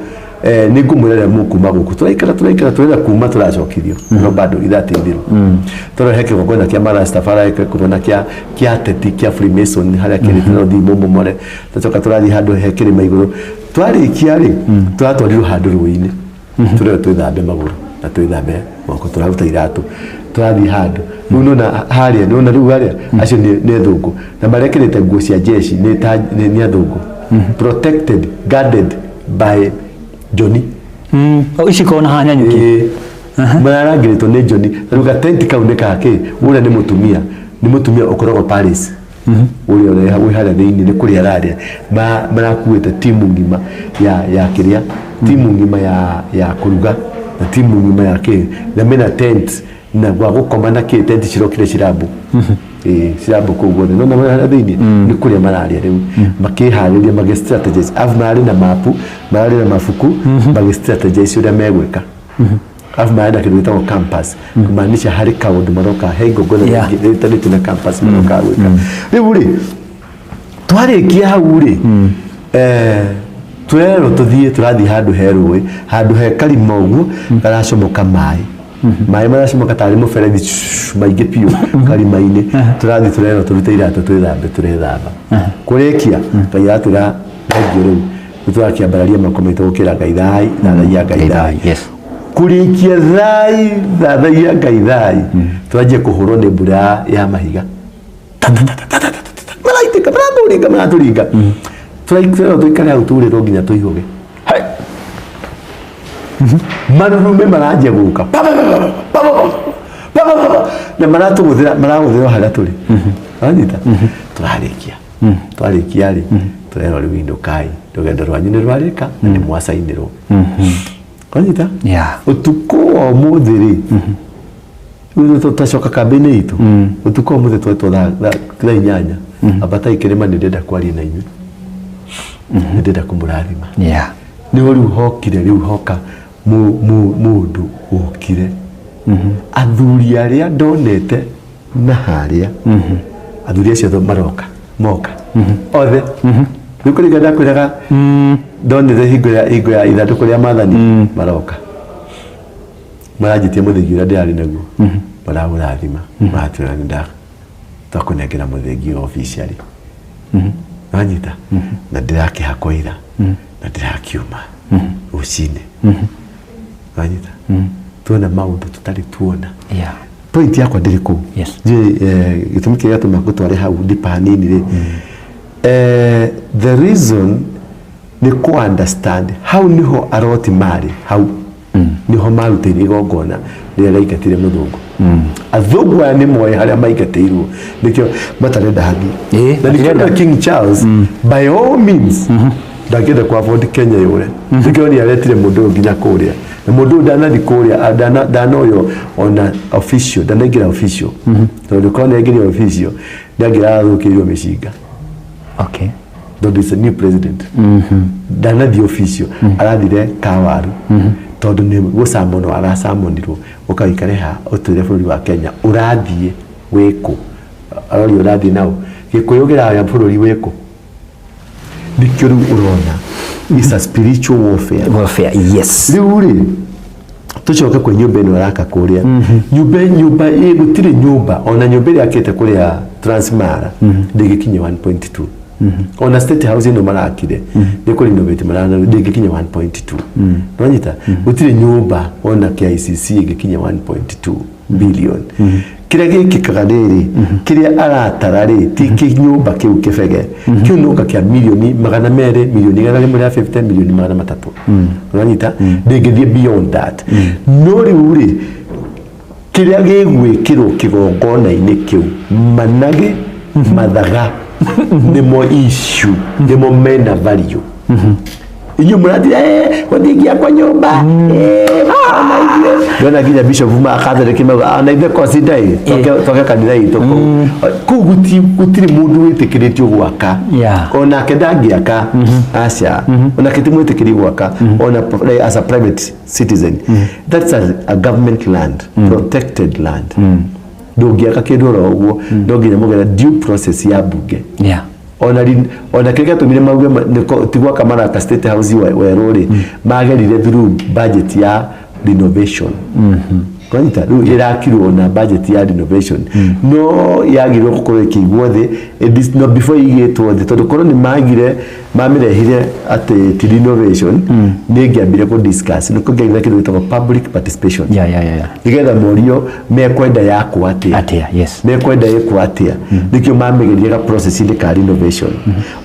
nĩ ngũmwĩra rĩrĩa mũkuma gũkũ. Tũraikara, tũraikara, tũrenda kuma, tũracokithio, no bado ithaa ti ithiru. Tũrehe kĩgongona kĩa Marastafari, kĩgongona kĩa ateti kĩa Freemason harĩa kĩrĩ, tũrathiĩ mũmomore. Tũcoka tũrathiĩ handũ he kĩrĩma igũrũ. Twarĩkia rĩ, tũratwarirwo handũ rũĩ-inĩ, tũrerwo twĩthambe magũrũ na twĩthambe moko. Tũraruta iratũ, tũrathiĩ handũ rĩu nona harĩa nona rĩu harĩa acio nĩ athũngũ na marekĩrĩte nguo cia jeshi, nĩ ta nĩ athũngũ protected, guarded by Johnny. Oh, ici kona haha Nanyuki. Ĩĩ. Mararangĩrĩtwo nĩ Johnny. Rĩu gatenti kau nĩ gakĩ? Ũrĩa nĩ mũtumia, nĩ mũtumia ũkoragwo Paris, ũrĩa ũrĩa wĩ harĩa thĩinĩ nĩ kũrĩa ararĩa. Marakuĩte timu ng'ima ya kĩrĩa, timu ng'ima ya kũruga na timu ng'ima ya kĩ, na mena tent na gwa gũkoma na kĩ, tent cirokire cirambu. Ĩĩ, cirambu kũu guothe nona harĩa thĩinĩ nĩ kũrĩa mararĩa. Rĩu makĩharĩria, magĩ strategize, arabu mararĩ na mapu, mararĩ na mabuku, magĩ strategize ũrĩa megwĩka. Arabu mararĩ na kĩndũ gĩtagwo campus, kumaanisha harĩ kaũndũ maroka, he igongona rĩngĩ rĩtanĩtio na campus maroka gwĩka. Rĩu rĩ, twarĩkia hau rĩ, tũrerwo tũthiĩ, tũrathiĩ handũ he rũĩ, handũ he karima ũguo karacomoka maĩ, maĩ maracomoka tarĩ mũberethi shh, maingĩ biũ karima-inĩ. Tũrathiĩ, tũrerwo tũrute iratũ twĩthambe. Tũrethamba, kũrĩkia Ngai aratwĩra thengio. Rĩu nĩ tũrakĩambararia moko maitũ gũkĩra Ngai thai, thathaiya Ngai thai. Kũrĩkia thai, thathaiya Ngai thai, tũranjia kũhũrwo nĩ mbura ya mahiga. Ta, ta, ta, ta, ta, ta, ta, ta, ta, maraitĩka, maratũringa, maratũringa. Tũraikara, tũikare hau turĩrwo nginya tũihũge. Hai. Marurume maranjia gũka. Pa, pa, pa, pa, pa, pa, pa, pa, pa, pa. Na maratũgũthĩra, maragũthĩra o harĩa tũrĩ. Wanyita? Tũrarĩkia, twarĩkia rĩ, tũrerwo rĩu inũkai, rũgendo rwanyu nĩ rwarĩka na nĩ mwacainĩrwo. Wanyita? Ũtukũ wa ũmũthĩ rĩ, rĩu tũtacoka kambĩ-inĩ itũ. Ũtukũ wa ũmũthĩ twetwo thaa 8, ambatai kĩrĩma, nĩ ndĩrenda kwaria na inyuĩ, nĩ ndĩrenda kũmũrathima. Nĩho rĩu hokire, rĩu hoka mũndũ wokire, athuri arĩa ndonete na harĩa, athuri acio maroka, moka othe. Nĩ kũrĩga ndakwĩraga ndonire hingo ya ithandũkũ rĩa Maathani maroka maranjĩtie mũthĩgi ũrĩa ndĩrarĩ naguo, maraũrathima, maratwĩra nĩ twakũnengera mũthĩgi ũyũ officially, wanyita, na ndĩrakĩhakwo ira na ndĩrakiuma rũcinĩ, wanyita, tuona maũndũ tũtarĩ tuona. Point yakwa ndĩrĩ kũu. Njũĩ gĩtũmi kĩrĩa gĩatũma ngũtware hau ndipa hanini rĩ, the reason nĩ kũ understand hau niho aroti marĩ, hau niho marutĩire igongona rĩrĩa rĩaingatire mũthũngũ. Athũngũ aya nĩ moĩ harĩa maingatĩirwo, nĩkĩo matarenda hathiĩ. Na nĩkĩo matirenda. na King Charles by all means ndangĩenda ku afford Kenya yũre. Nĩkĩo nĩ aretire mũndũ ũyũ nginya kũrĩa, na mũndũ ũyũ ndanathi kũrĩa, ndanoywo ona official, ndanaingĩra official, tondũ korwo nĩ aingĩria official ndangĩrathũkĩirwo mĩcinga, tondũ is a new president. Ndanathiĩ official, arathire kawaru, tondũ nĩ gũcamonwo aracamonirwo, ũka wĩikare ha ũtwĩre bũrũri wa Kenya ũrathiĩ wĩkũ. Aroria ũrathiĩ nao Gĩkũyũ kĩraya bũrũri wĩkũ. Nĩkĩo rĩu ũrona is a spiritual warfare. Warfare, yes. Rĩu rĩ, tũcoke kwĩ nyũmba ĩno araka kũrĩa, nyũmba ĩ gũtirĩ nyũmba, ona nyũmba ĩrĩa akĩte kũrĩa Transmara ndĩngĩkinya 1.2. Ona State House ĩno marakire nĩ kũ renovate marana, ndĩngĩkinya 1.2. Nĩwanyita, gũtirĩ nyũmba ona KICC ĩngĩkinya 1.2 billion. Kĩrĩa gĩkĩkaga rĩrĩ, kĩrĩa aratara rĩ, ti kĩnyũmba kĩu kĩbege kĩu, nũka kĩa milioni 200, milioni 150, milioni 300, ũranyita, ndĩngĩthiĩ beyond that. No rĩu rĩ, kĩrĩa gĩgwĩkĩrwo kĩgongona-inĩ kĩu, managĩ mathaga nĩmo issue, nĩmo mena value. Inyuĩ mũratira gũtingĩakwo nyũmba, ona ithuĩ ndona nginya bishop ma Catholic mauga ona ithuĩ consider ĩ twake kanitha itũ kũu. Kũu gũtirĩ mũndũ wĩtĩkĩrĩtio gwaka. Onake ndangĩaka, aca, onake ti mwĩtĩkĩri gwaka ona as a private citizen. That's a government land, protected land. Ndũngĩaka kĩndũ oro ũguo, no nginya mũgere due process ya bunge. Ona kĩrĩa gĩatũmire mauge ti gwaka maraka State House werũ rĩ, magerire through budget ya renovation. Kwanyita, rĩu ĩrakirwo na budget ya renovation, no yagĩrĩirwo gũkorwo ĩkĩigwo thĩ no before ĩigĩtwo thĩ, tondũ korwo nĩ magire mamĩrehire atĩ ti renovation, nĩ ĩngĩambire kũ discuss, nĩ kũngĩagire kĩndũ gĩtagwo public participation, nĩgetha morio mekwenda yakwo atĩa. Atĩa, yes. Mekwenda ĩkwo atĩa. Nĩkĩo mamĩgeria ga process-inĩ ka renovation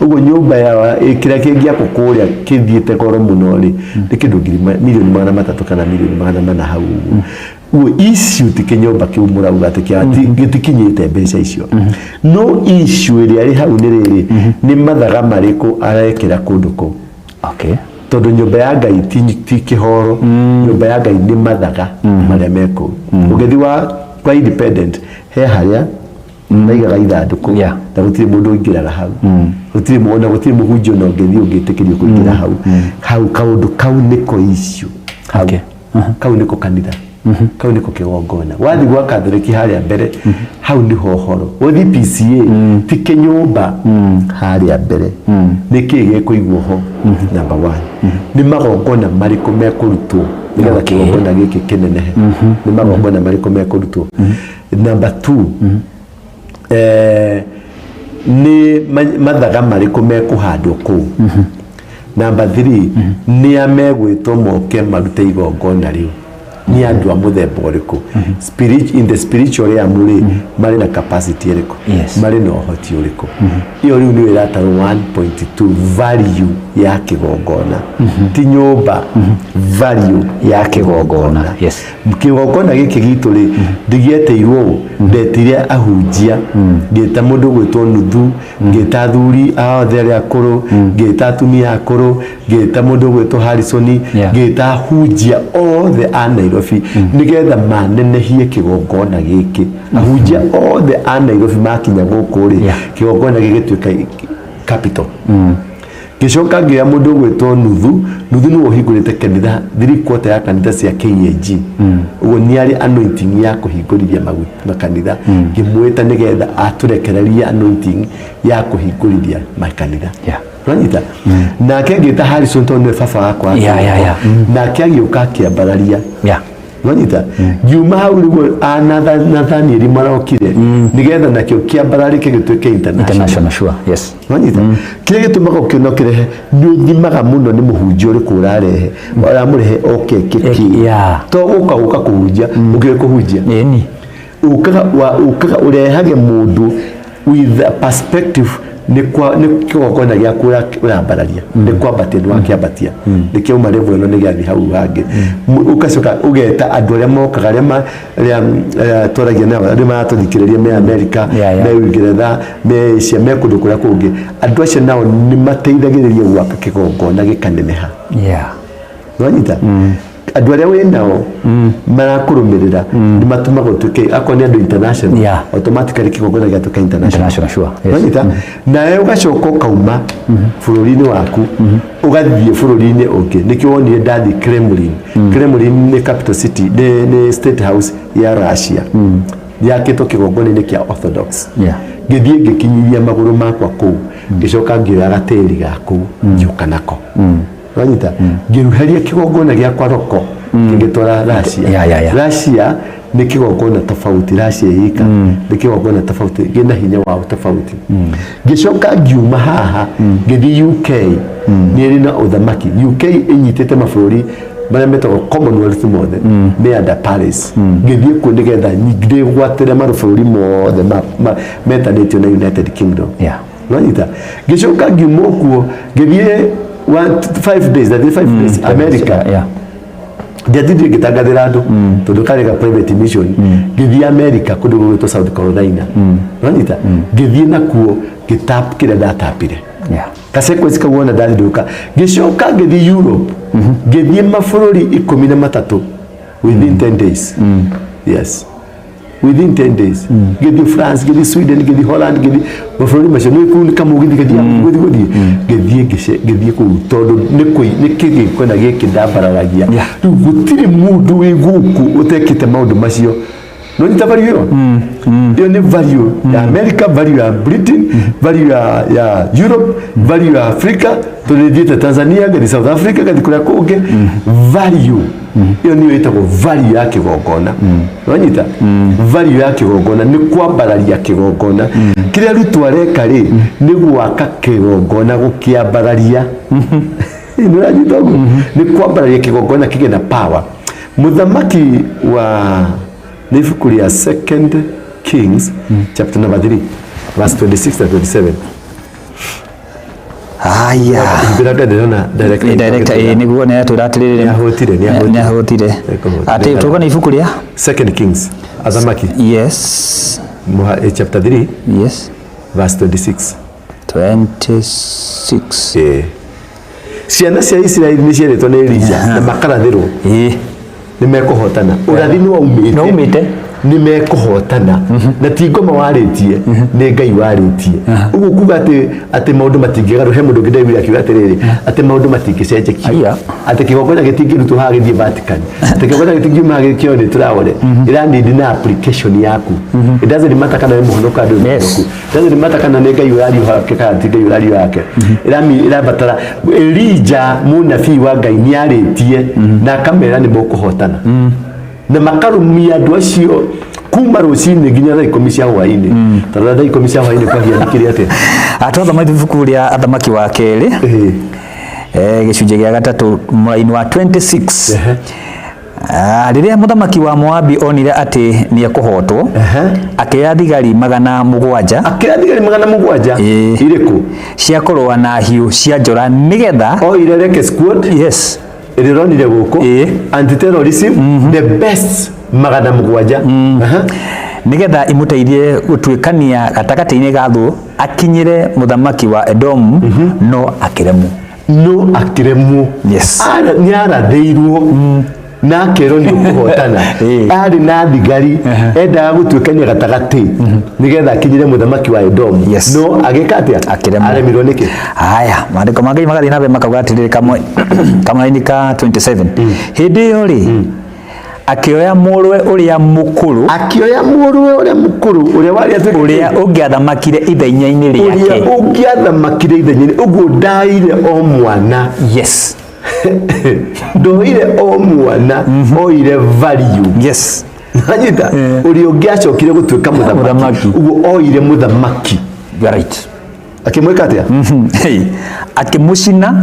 ũguo. Nyũmba ya kĩrĩa kĩngĩakwo kũrĩa kĩthiĩte goro mũno rĩ, nĩ kĩndũ milioni 300 kana milioni 400 hau ũguo. Ũguo issue ti kĩnyũmba kĩu mũrauga atĩ gĩtikinyĩte mbeca icio, no issue ĩrĩa ĩrĩ hau nĩ rĩrĩ, nĩ mathaga marĩkũ arekĩra kũndũ kũu, tondũ nyũmba ya Ngai ti kĩhoro. Nyũmba ya Ngai nĩ mathaga marĩa me kũu. Ũgĩthiĩ wa kwa Independent, he harĩa maigaga ithandũkũ, na gũtirĩ mũndũ ũingĩraga hau, gũtirĩ ona gũtirĩ mũhunjia ona ũngĩthiĩ ũngĩtĩkĩrio kũingĩra hau. Hau kaũndũ kau nĩko issue hau. Kau nĩko kanitha, kau nĩko kĩgongona. Wathiĩ gwa Katholiki harĩa mbere, hau nĩho ũhoro. Ũthiĩ PCA, ti kĩnyũmba harĩa mbere, nĩ kĩĩ gĩkũigwo ho? Number one, nĩ magongona marĩkũ mekũrutwo nĩgetha kĩgongona gĩkĩ kĩnenehe? Nĩ magongona marĩkũ mekũrutwo? Number two, nĩ mathaga marĩkũ mekũhandwo kũu? Number three, nĩ a megwĩtwo moke marute igongona rĩu? Nĩ andũ a mũthemba ũrĩkũ? In the spiritual realm rĩ, marĩ na capacity ĩrĩkũ? Marĩ na ũhoti ũrĩkũ? Ĩyo rĩu nĩyo ĩratarwo 1.2 value ya kĩgongona, ti nyũmba, value ya kĩgongona. Kĩgongona gĩkĩ gitũ rĩ, ndigĩetĩirwo ũũ, ndetire ahunjia, ngĩta mũndũ gwĩtwo nuthu, ngĩta athuri othe arĩa akũrũ, ngĩta atumia akũrũ, ngĩta mũndũ gwĩtwo Harrison, ngĩta ahunjia othe a Nairobi nĩgetha manenehie kĩgongona gĩkĩ. Ahunjia othe a Nairobi makinya gũkũ rĩ, kĩgongona gĩgĩtuĩka capital. Ngĩcoka ngĩoya mũndũ ũgwĩtwo Nuthu. Nuthu nĩwe ũhingũrĩte kanitha 3/4 ya kanitha cia KAG. Ũguo nĩ arĩ anointing ya kũhingũrithia makanitha. Ngĩmwĩta nĩgetha atũrekererie anointing ya kũhingũrithia makanitha. Ũranyita? Nake ngĩta Harrison tondũ nĩwe baba wakwa. Nake agĩũka akĩambararia. Wanyita? Ngiuma hau nĩguo a Nathanieli marokire nĩgetha nakĩo kĩambararĩke gĩtuĩke international. International, sure. Yes. Wanyita? Kĩrĩa gĩtũmaga ũkĩona ũkĩrehe nĩ ũthimaga mũno nĩ mũhunjia ũrĩkũ ũrarehe ũramũrehe oke eke kĩ. To gũka gũka kũhunjia ũkĩũĩ kũhunjia. Ĩni. Ũkaga ũkaga ũrehage mũndũ with a perspective nĩ kwa nĩ kĩgongona gĩaku ũrambararia nĩ kwambatia nĩ wakĩambatia nĩ kĩauma level ĩno nĩ gĩathiĩ hau hangĩ. Ũgacoka ũgeta andũ arĩa mokaga arĩa arĩa twaragia nao arĩa maratũthikĩrĩria me Amerika, me Uingereza, me Asia, me kũndũ kũrĩa kũngĩ. Andũ acio nao nĩ mateithagĩrĩria gwaka kĩgongona gĩkaneneha. Wanyita? Andũ arĩa wĩ nao marakũrũmĩrĩra nĩ matũmaga ũtuĩke akorwo nĩ andũ international, automatically kĩgongona gĩatuĩka international. International, sure. Yes. Wanyita? Nawe ũgacoka ũkauma bũrũri-inĩ waku ũgathiĩ bũrũri-inĩ ũngĩ. Nĩkĩo wonire ndathiĩ Kremlin. Kremlin nĩ capital city, nĩ state house ya Russia. Yakĩtwo kĩgongona-inĩ kĩa Orthodox. Ngĩthiĩ ngĩkinyithia magũrũ makwa kũu, ngĩcoka ngĩoya gatĩri ga kũu ngĩũka nako. Wanyita? Ngĩruheria kĩgongona gĩakwa roko ngĩgĩtwara Russia. Russia nĩ kĩgongona tofauti, Russia ĩika nĩ kĩgongona tofauti, gĩna hinya wao tofauti. Ngĩcoka ngiuma haha ngĩthiĩ UK. Nĩ ĩrĩ na ũthamaki. UK ĩnyitĩte mabũrũri marĩa metagwo Commonwealth mothe me under Paris. Ngĩthiĩ kuo nĩgetha ndĩgwatĩre mabũrũri mothe metanĩtio na United Kingdom. Wanyita? Ngĩcoka ngiuma kuo ngĩthiĩ 5 days, ndathiĩ 5 days America. Ndiatindire ngĩtangathĩra andũ tondũ karĩ ga private mission. Ngĩthiĩ America kũndũ gũgwĩtwo South Carolina. Wanyita? Ngĩthiĩ nakuo ngĩtap kĩrĩa ndatapire. Ka sequence kau wona ndathindũka. Ngĩcoka ngĩthiĩ Europe, ngĩthiĩ mabũrũri 13 within 10 days. Yes, within 10 days. Ngĩthiĩ France, ngĩthiĩ Sweden, ngĩthiĩ Holland, ngĩthiĩ mabũrũri macio nĩ kũu nĩ kamũgithi gĩthiaga gũthiĩ gũthiĩ ngĩthiĩ ngĩthiĩ kũu tondũ nĩ nĩ kĩgĩkona gĩkĩ ndambararagia. Rĩu gũtirĩ mũndũ wĩ gũkũ ũtekĩte maũndũ macio. Nonyita value ĩyo? Ĩyo nĩ value ya America, value ya Britain, value ya Europe, value ya Africa, tondũ nĩthiĩte Tanzania, ngathiĩ South Africa, ngathiĩ kũrĩa kũngĩ. Value ĩyo nĩyo ĩtagwo value ya kĩgongona. Wanyita? Value ya kĩgongona nĩ kwambararia kĩgongona. Kĩrĩa Ruto areka rĩ, nĩ gwaka kĩgongona, gũkĩambararia. Nĩ ũranyita ũguo? Nĩ kwambararia kĩgongona kĩgĩe na power. Mũthamaki wa nĩ ibuku rĩa Second Kings chapter number 3 verse 26 na 27. Haya. Hingũra ndĩrona director. Nĩ director, ĩĩ nĩguo nĩ atwĩra atĩrĩrĩ. Nĩ ahũtire, nĩ ahũtire. Nĩ ahũtire. Nĩekũhũtire. Atĩ tuga nĩ ibuku rĩa Second Kings, athamaki. Chapter 3 verse 26. 26. Eh. Ciana cia Isiraeli nĩ cierĩtwo nĩ Elija na makarathĩrwo nĩ mekũhotana. Ũrathi nĩ waumĩte. Nĩ waumĩte. Nĩ mekũhotana. Na ti ngoma warĩtie, nĩ Ngai warĩtie. Ũguo kuga atĩ maũndũ matingĩgarũrwo, he mũndũ ũngĩ ndaiguire akiuga atĩrĩrĩ, atĩ maũndũ matingĩcenjekio. Aya. Atĩ kĩgongona gĩtingĩrutwo haha gĩthiĩ Vatican. Atĩ kĩgongona gĩtingiuma haha gĩkĩoywo nĩ Traore. Ĩra need na application yaku. It doesn't matter kana wĩ mũhonoku kana ndũrĩ mũhonoku. Doesn't matter kana nĩ Ngai ũraria wake kana ti Ngai ũraria wake. Ĩrabatara Elija mũnabii wa Ngai nĩ arĩtie na akamera nĩ mũkũhotana. Na makarumia andũ acio kuma rũcinĩ nginya thaa 10 cia hwainĩ. Tondũ thaa 10 cia hwainĩ kwahianĩkire atĩa? Twathoma ibuku rĩa Athamaki wa kerĩ, gĩcunjĩ gĩa gatatũ mũraini wa 26. Rĩrĩa mũthamaki wa Moabi onire atĩ nĩekũhootwo, akĩoya thigari 700. Akĩoya thigari 700? Ĩĩ. Irĩkũ? Cia kũrũa na hiũ cia njora nĩgetha Oire Reke squad. Yes. Ĩrĩa ũronire gũkũ. Ĩĩ. Anti-terrorism, the best 700. Nĩgetha imũteithie gũtuĩkania gatagatĩ-inĩ ga thũ akinyĩre mũthamaki wa Edomu, no akĩremwo. No akĩremwo. Yes. Nĩ arathĩirwo. Na akerwo nĩ ũkũhotana. Arĩ na thigari, endaga gũtuĩkania gatagatĩ nĩgetha akinyĩre mũthamaki wa Edomu. No agĩka atĩa? Akĩremwo. Aremirwo nĩkĩ? Haya, maandĩko ma Ngai magathiĩ na mbere makauga atĩrĩrĩ, kamwe kamũraini ka 27, hĩndĩ ĩyo rĩ, akĩoya mũrũwe ũrĩa mũkũrũ, Akĩoya mũrũwe ũrĩa mũkũrũ, ũrĩa warĩ atuĩke ũrĩa ũngĩathamakire ithenya-inĩ ũrĩa rĩake. Ũngĩathamakire ithenya-inĩ. Ũguo ndaire o mwana. Ndoire o mwana, oire value. Nanyita ũrĩa ũngĩacokire gũtuĩka mũthamaki. Mũthamaki. Ũguo oire mũthamaki. You are right. Akĩmwĩka atĩa? Hey, akĩmũcina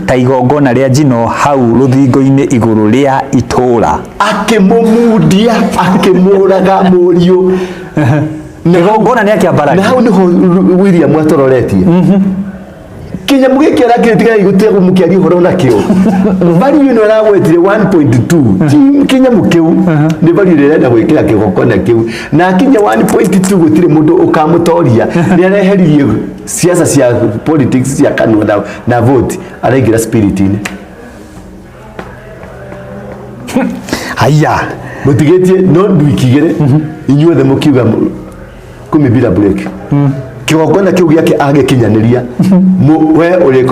ta igongona rĩa njino hau rũthingo-inĩ igũrũ rĩa itũũra. Akĩmũmundia, akĩmũraga mũriũ. Igongona nĩ akĩambararia. Na hau niho William atororetie kĩnyamũ gĩkĩ arakĩrĩ. Tigai gũtiga mũkĩaria ũhoro nakĩo. Value ĩno aragwetire 1.2 ti kĩnyamũ kĩu, nĩ value ĩrĩa ĩrenda gwĩkĩra kĩgongona kĩu, na akinya 1.2 gũtirĩ mũndũ ũkamũtoria. Nĩ areheririe siasa cia politics cia kanua na vote, araingĩra spirit-inĩ. Haya. Mũtigĩtie no wiki igĩrĩ, inyuothe mũkiuga kumi bila break. Kĩgongona kĩu gĩake agĩkinyanĩria, we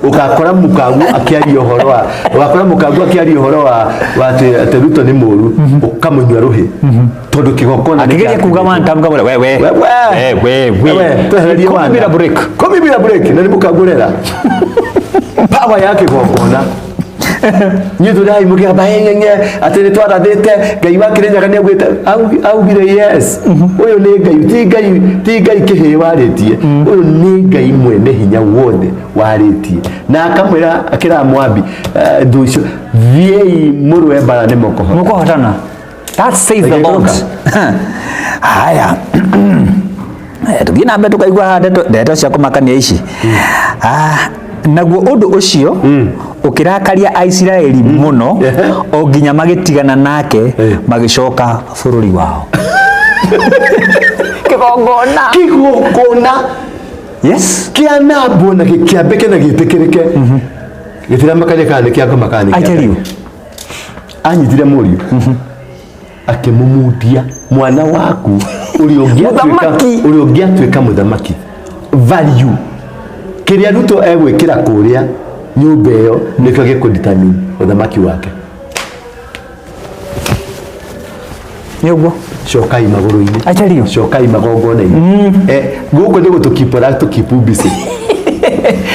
ũgakora mũkangu akĩaria ũhoro wa, ũgakora mũkangu akĩaria ũhoro wa atĩ Ruto nĩ mũru, ũkamũnyua rũhĩ, tondũ kĩgongona nĩ Akĩgeria kuga one time kamwe, we we We, we. We we. We, twehererie Kumi wana. bila break. Kumi bila break, na nĩ mũkangũrera power ya kĩgongona. Nyuĩ tũrĩ hai mũkĩgamba ng'eng'e atĩ nĩ twarathĩte Ngai wa Kĩrĩnyaga nĩ augĩte, augire yes. Ũyũ nĩ Ngai, ti Ngai, ti Ngai kĩhĩĩ warĩtie. Ũyũ nĩ Ngai mwene hinya wothe warĩtie, na akamwĩra akĩra Moabi, thũ icio, thiĩi mũrũe mbara, nĩ mũkũhota. Mũkũhotana. That says the Lord. Haya. Tũthiĩ na mbere tũkaigua haha ndeto cia kũmakania ici. Ah, naguo ũndũ ũcio ũkĩrakaria Aisiraeli mũno o nginya magĩtigana nake, magĩcoka bũrũri wao. Kĩgongona. Kĩgongona kĩanambwo na gĩkĩambĩke na gĩtĩkĩrĩke, gĩtiramakania kana nĩ kĩa ngoma kana nĩ I kĩa tell you. Ngai. Anyitire mũriũ, akĩmũmundia mwana waku ũrĩa ũngĩatuĩka Mũthamaki. ũrĩa ũngĩatuĩka mũthamaki. Value kĩrĩa Ruto egwĩkĩra kũrĩa nyũmba ĩyo nĩkĩo gĩkũdetermine ũthamaki wake. Nĩ ũguo. Cokai magũrũ-inĩ. I tell you. Cokai magongona-inĩ. Gũkũ nĩ gũtũkipora tũkipu busy.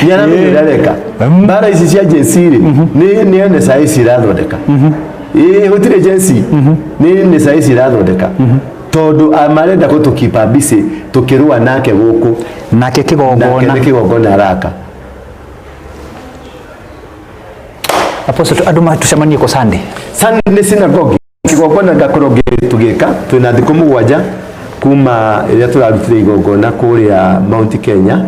Nĩ aramenya ũrĩa areka. Mbara ici cia JC rĩ, nĩ NSIS irathondeka. Ĩĩ, gũtirĩ JC, nĩ NSIS irathondeka, tondũ marenda gũtũkipa busy tũkĩrũa nake gũkũ. Nake Nake kĩgongona. Nĩ kĩgongona araka. Apostle, andũ matũcemanie kũ Sunday? Sunday synagogue, kĩgongona ngakorwo tũgĩka. Twĩna thikũ 7 kuma ĩrĩa tũrarutire igongona kũrĩa Mount Kenya,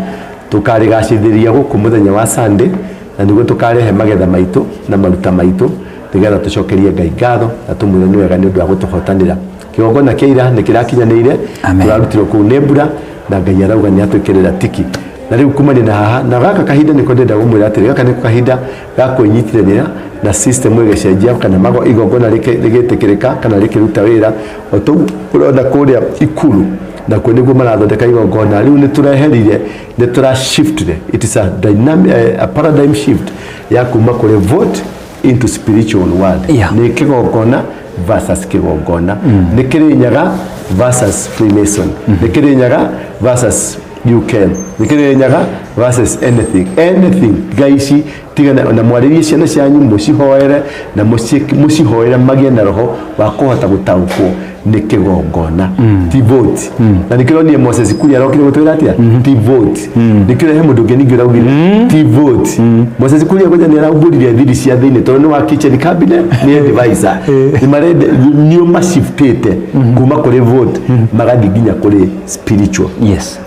tũkarĩgacĩthĩria gũkũ mũthenya wa Sunday, na nĩguo tũkarehe magetha maitũ na maruta maitũ, nĩgetha tũcokerie Ngai ngatho na tũmwĩre nĩ wega nĩ ũndũ wa gũtũhotanĩra. Kĩgongona kĩa ira nĩ kĩrakinyanĩire. Amen. Tũrarutirwo kũu nĩ mbura, na Ngai arauga nĩ atwĩkĩrĩra tiki. Na rĩu kumania na haha na gaka kahinda nĩko ndĩrenda gũmwĩra atĩrĩ, gaka nĩko kahinda ga kwĩnyitithania na system ĩgĩcenjia, kana mago igongona rĩgĩtĩkĩrĩka kana rĩkĩruta wĩra. O tũu ũrona kũrĩa ikuru nakuo nĩguo marathondeka igongona rĩu. Nĩ tũreherire, nĩ tũra shiftire. It is a dynamic, a paradigm shift ya kuma kũrĩ vote into spiritual world. Nĩ kĩgongona versus kĩgongona, nĩ Kĩrĩnyaga versus Freemason, nĩ Kĩrĩnyaga versus UK, nĩ Kĩrĩnyaga versus anything, anything. Ngai ici tigana na mwarĩrie ciana cianyu, mũcihoere na mũcihoere magĩe na roho wa kũhota gũtaũkwo nĩ kĩgongona, ti vote. Na nĩkĩo Moses Kuria arokire gũtwĩra atĩa? Ti vote. Nĩkĩo he mũndũ ũngĩ ningĩ ũraugire ti vote. Moses Kuria kwanja nĩ araumbũrire thiri cia thĩinĩ, tondũ nĩ wa kitchen cabinet, nĩ advisor, nĩ marenda nĩo mashiftĩte kuma kũrĩ vote magathiĩ nginya kũrĩ spiritual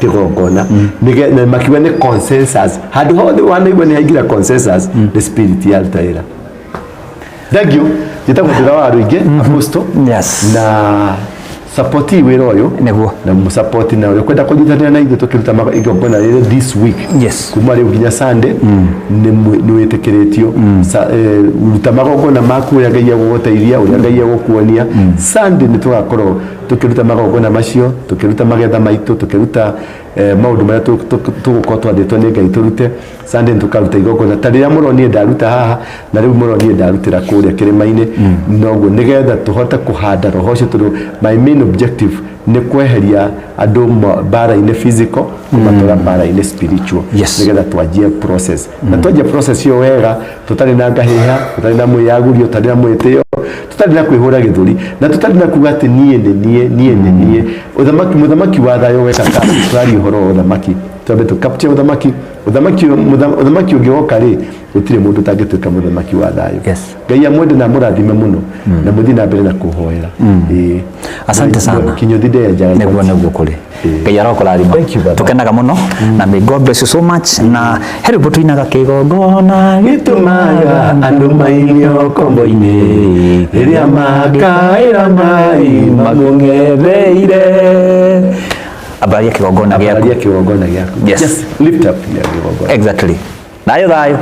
kĩgongona. Na makiuga nĩ consensus. Handũ hothe wanaigua nĩ haingĩra consensus, nĩ spirit yaruta wĩra. Thank you. Njĩtagwo Ndũra wa Rũingĩ, Apostle. Na Support wĩra ũyũ. Nĩguo. Na mũsupport na ũrĩa kwenda kũnyitanĩra na ithuĩ tũkĩruta igongona rĩrĩ this week, kuma rĩu nginya Sunday, nĩ wĩtĩkĩrĩtio. Ruta magongona maku ũrĩa Ngai egũgũteithia, ũrĩa Ngai egũkuonia. Sunday nĩ tũgakorwo tũkĩruta magongona macio, tũkĩruta magetha maitũ, tũkĩruta maũndũ marĩa tũgũkorwo twathĩtwo nĩ Ngai tũrute. Sunday nĩ tũkaruta igongona ta rĩrĩa mũronire ndaruta haha, na rĩu mũronire ndarutĩra kũrĩa kĩrĩma-inĩ. Noguo nĩgetha tũhote kũhanda roho ũcio, tondũ my main objective nĩ kweheria andũ mbara-inĩ physical, kũmatwara mbara-inĩ spiritual, nĩgetha twanjie process, na twanjia process ĩyo wega, tũtarĩ na ngahĩha, tũtarĩ na mwĩyagũrio, tũtarĩ na mwĩtĩo, tũtarĩ na kwĩhũra gĩthũri, na tũtarĩ na kuga atĩ niĩ nĩ niĩ, niĩ nĩ niĩ. Ũthamaki, mũthamaki wa thayũ weka ta tũraria ũhoro wa ũthamaki, twambe tũ capture ũthamaki. Ũthamaki ũngĩgoka rĩ, gũtirĩ mũndũ ũtangĩtuĩka mũthamaki wa thayũ. Ngai amwende na amũrathime mũno, na mũthiĩ na mbere na kũhoera. Ĩĩ. Asante sana. Kinyũthi ndeyenjaga. Nĩguo kũrĩ. Ngai arokũrathima. Thank you, baba. Tũkenaga mũno, na may God bless you so much. Na he rwĩmbo tũinaga, kĩgongona gĩtũmaga andũ mainio kombo-inĩ rĩrĩa makaĩra mai mamũng'etheire. Ambararia kĩgongona gĩaku. Ambararia kĩgongona gĩaku. Yes. Just lift up your kĩgongona. Exactly. Thayũ thayũ.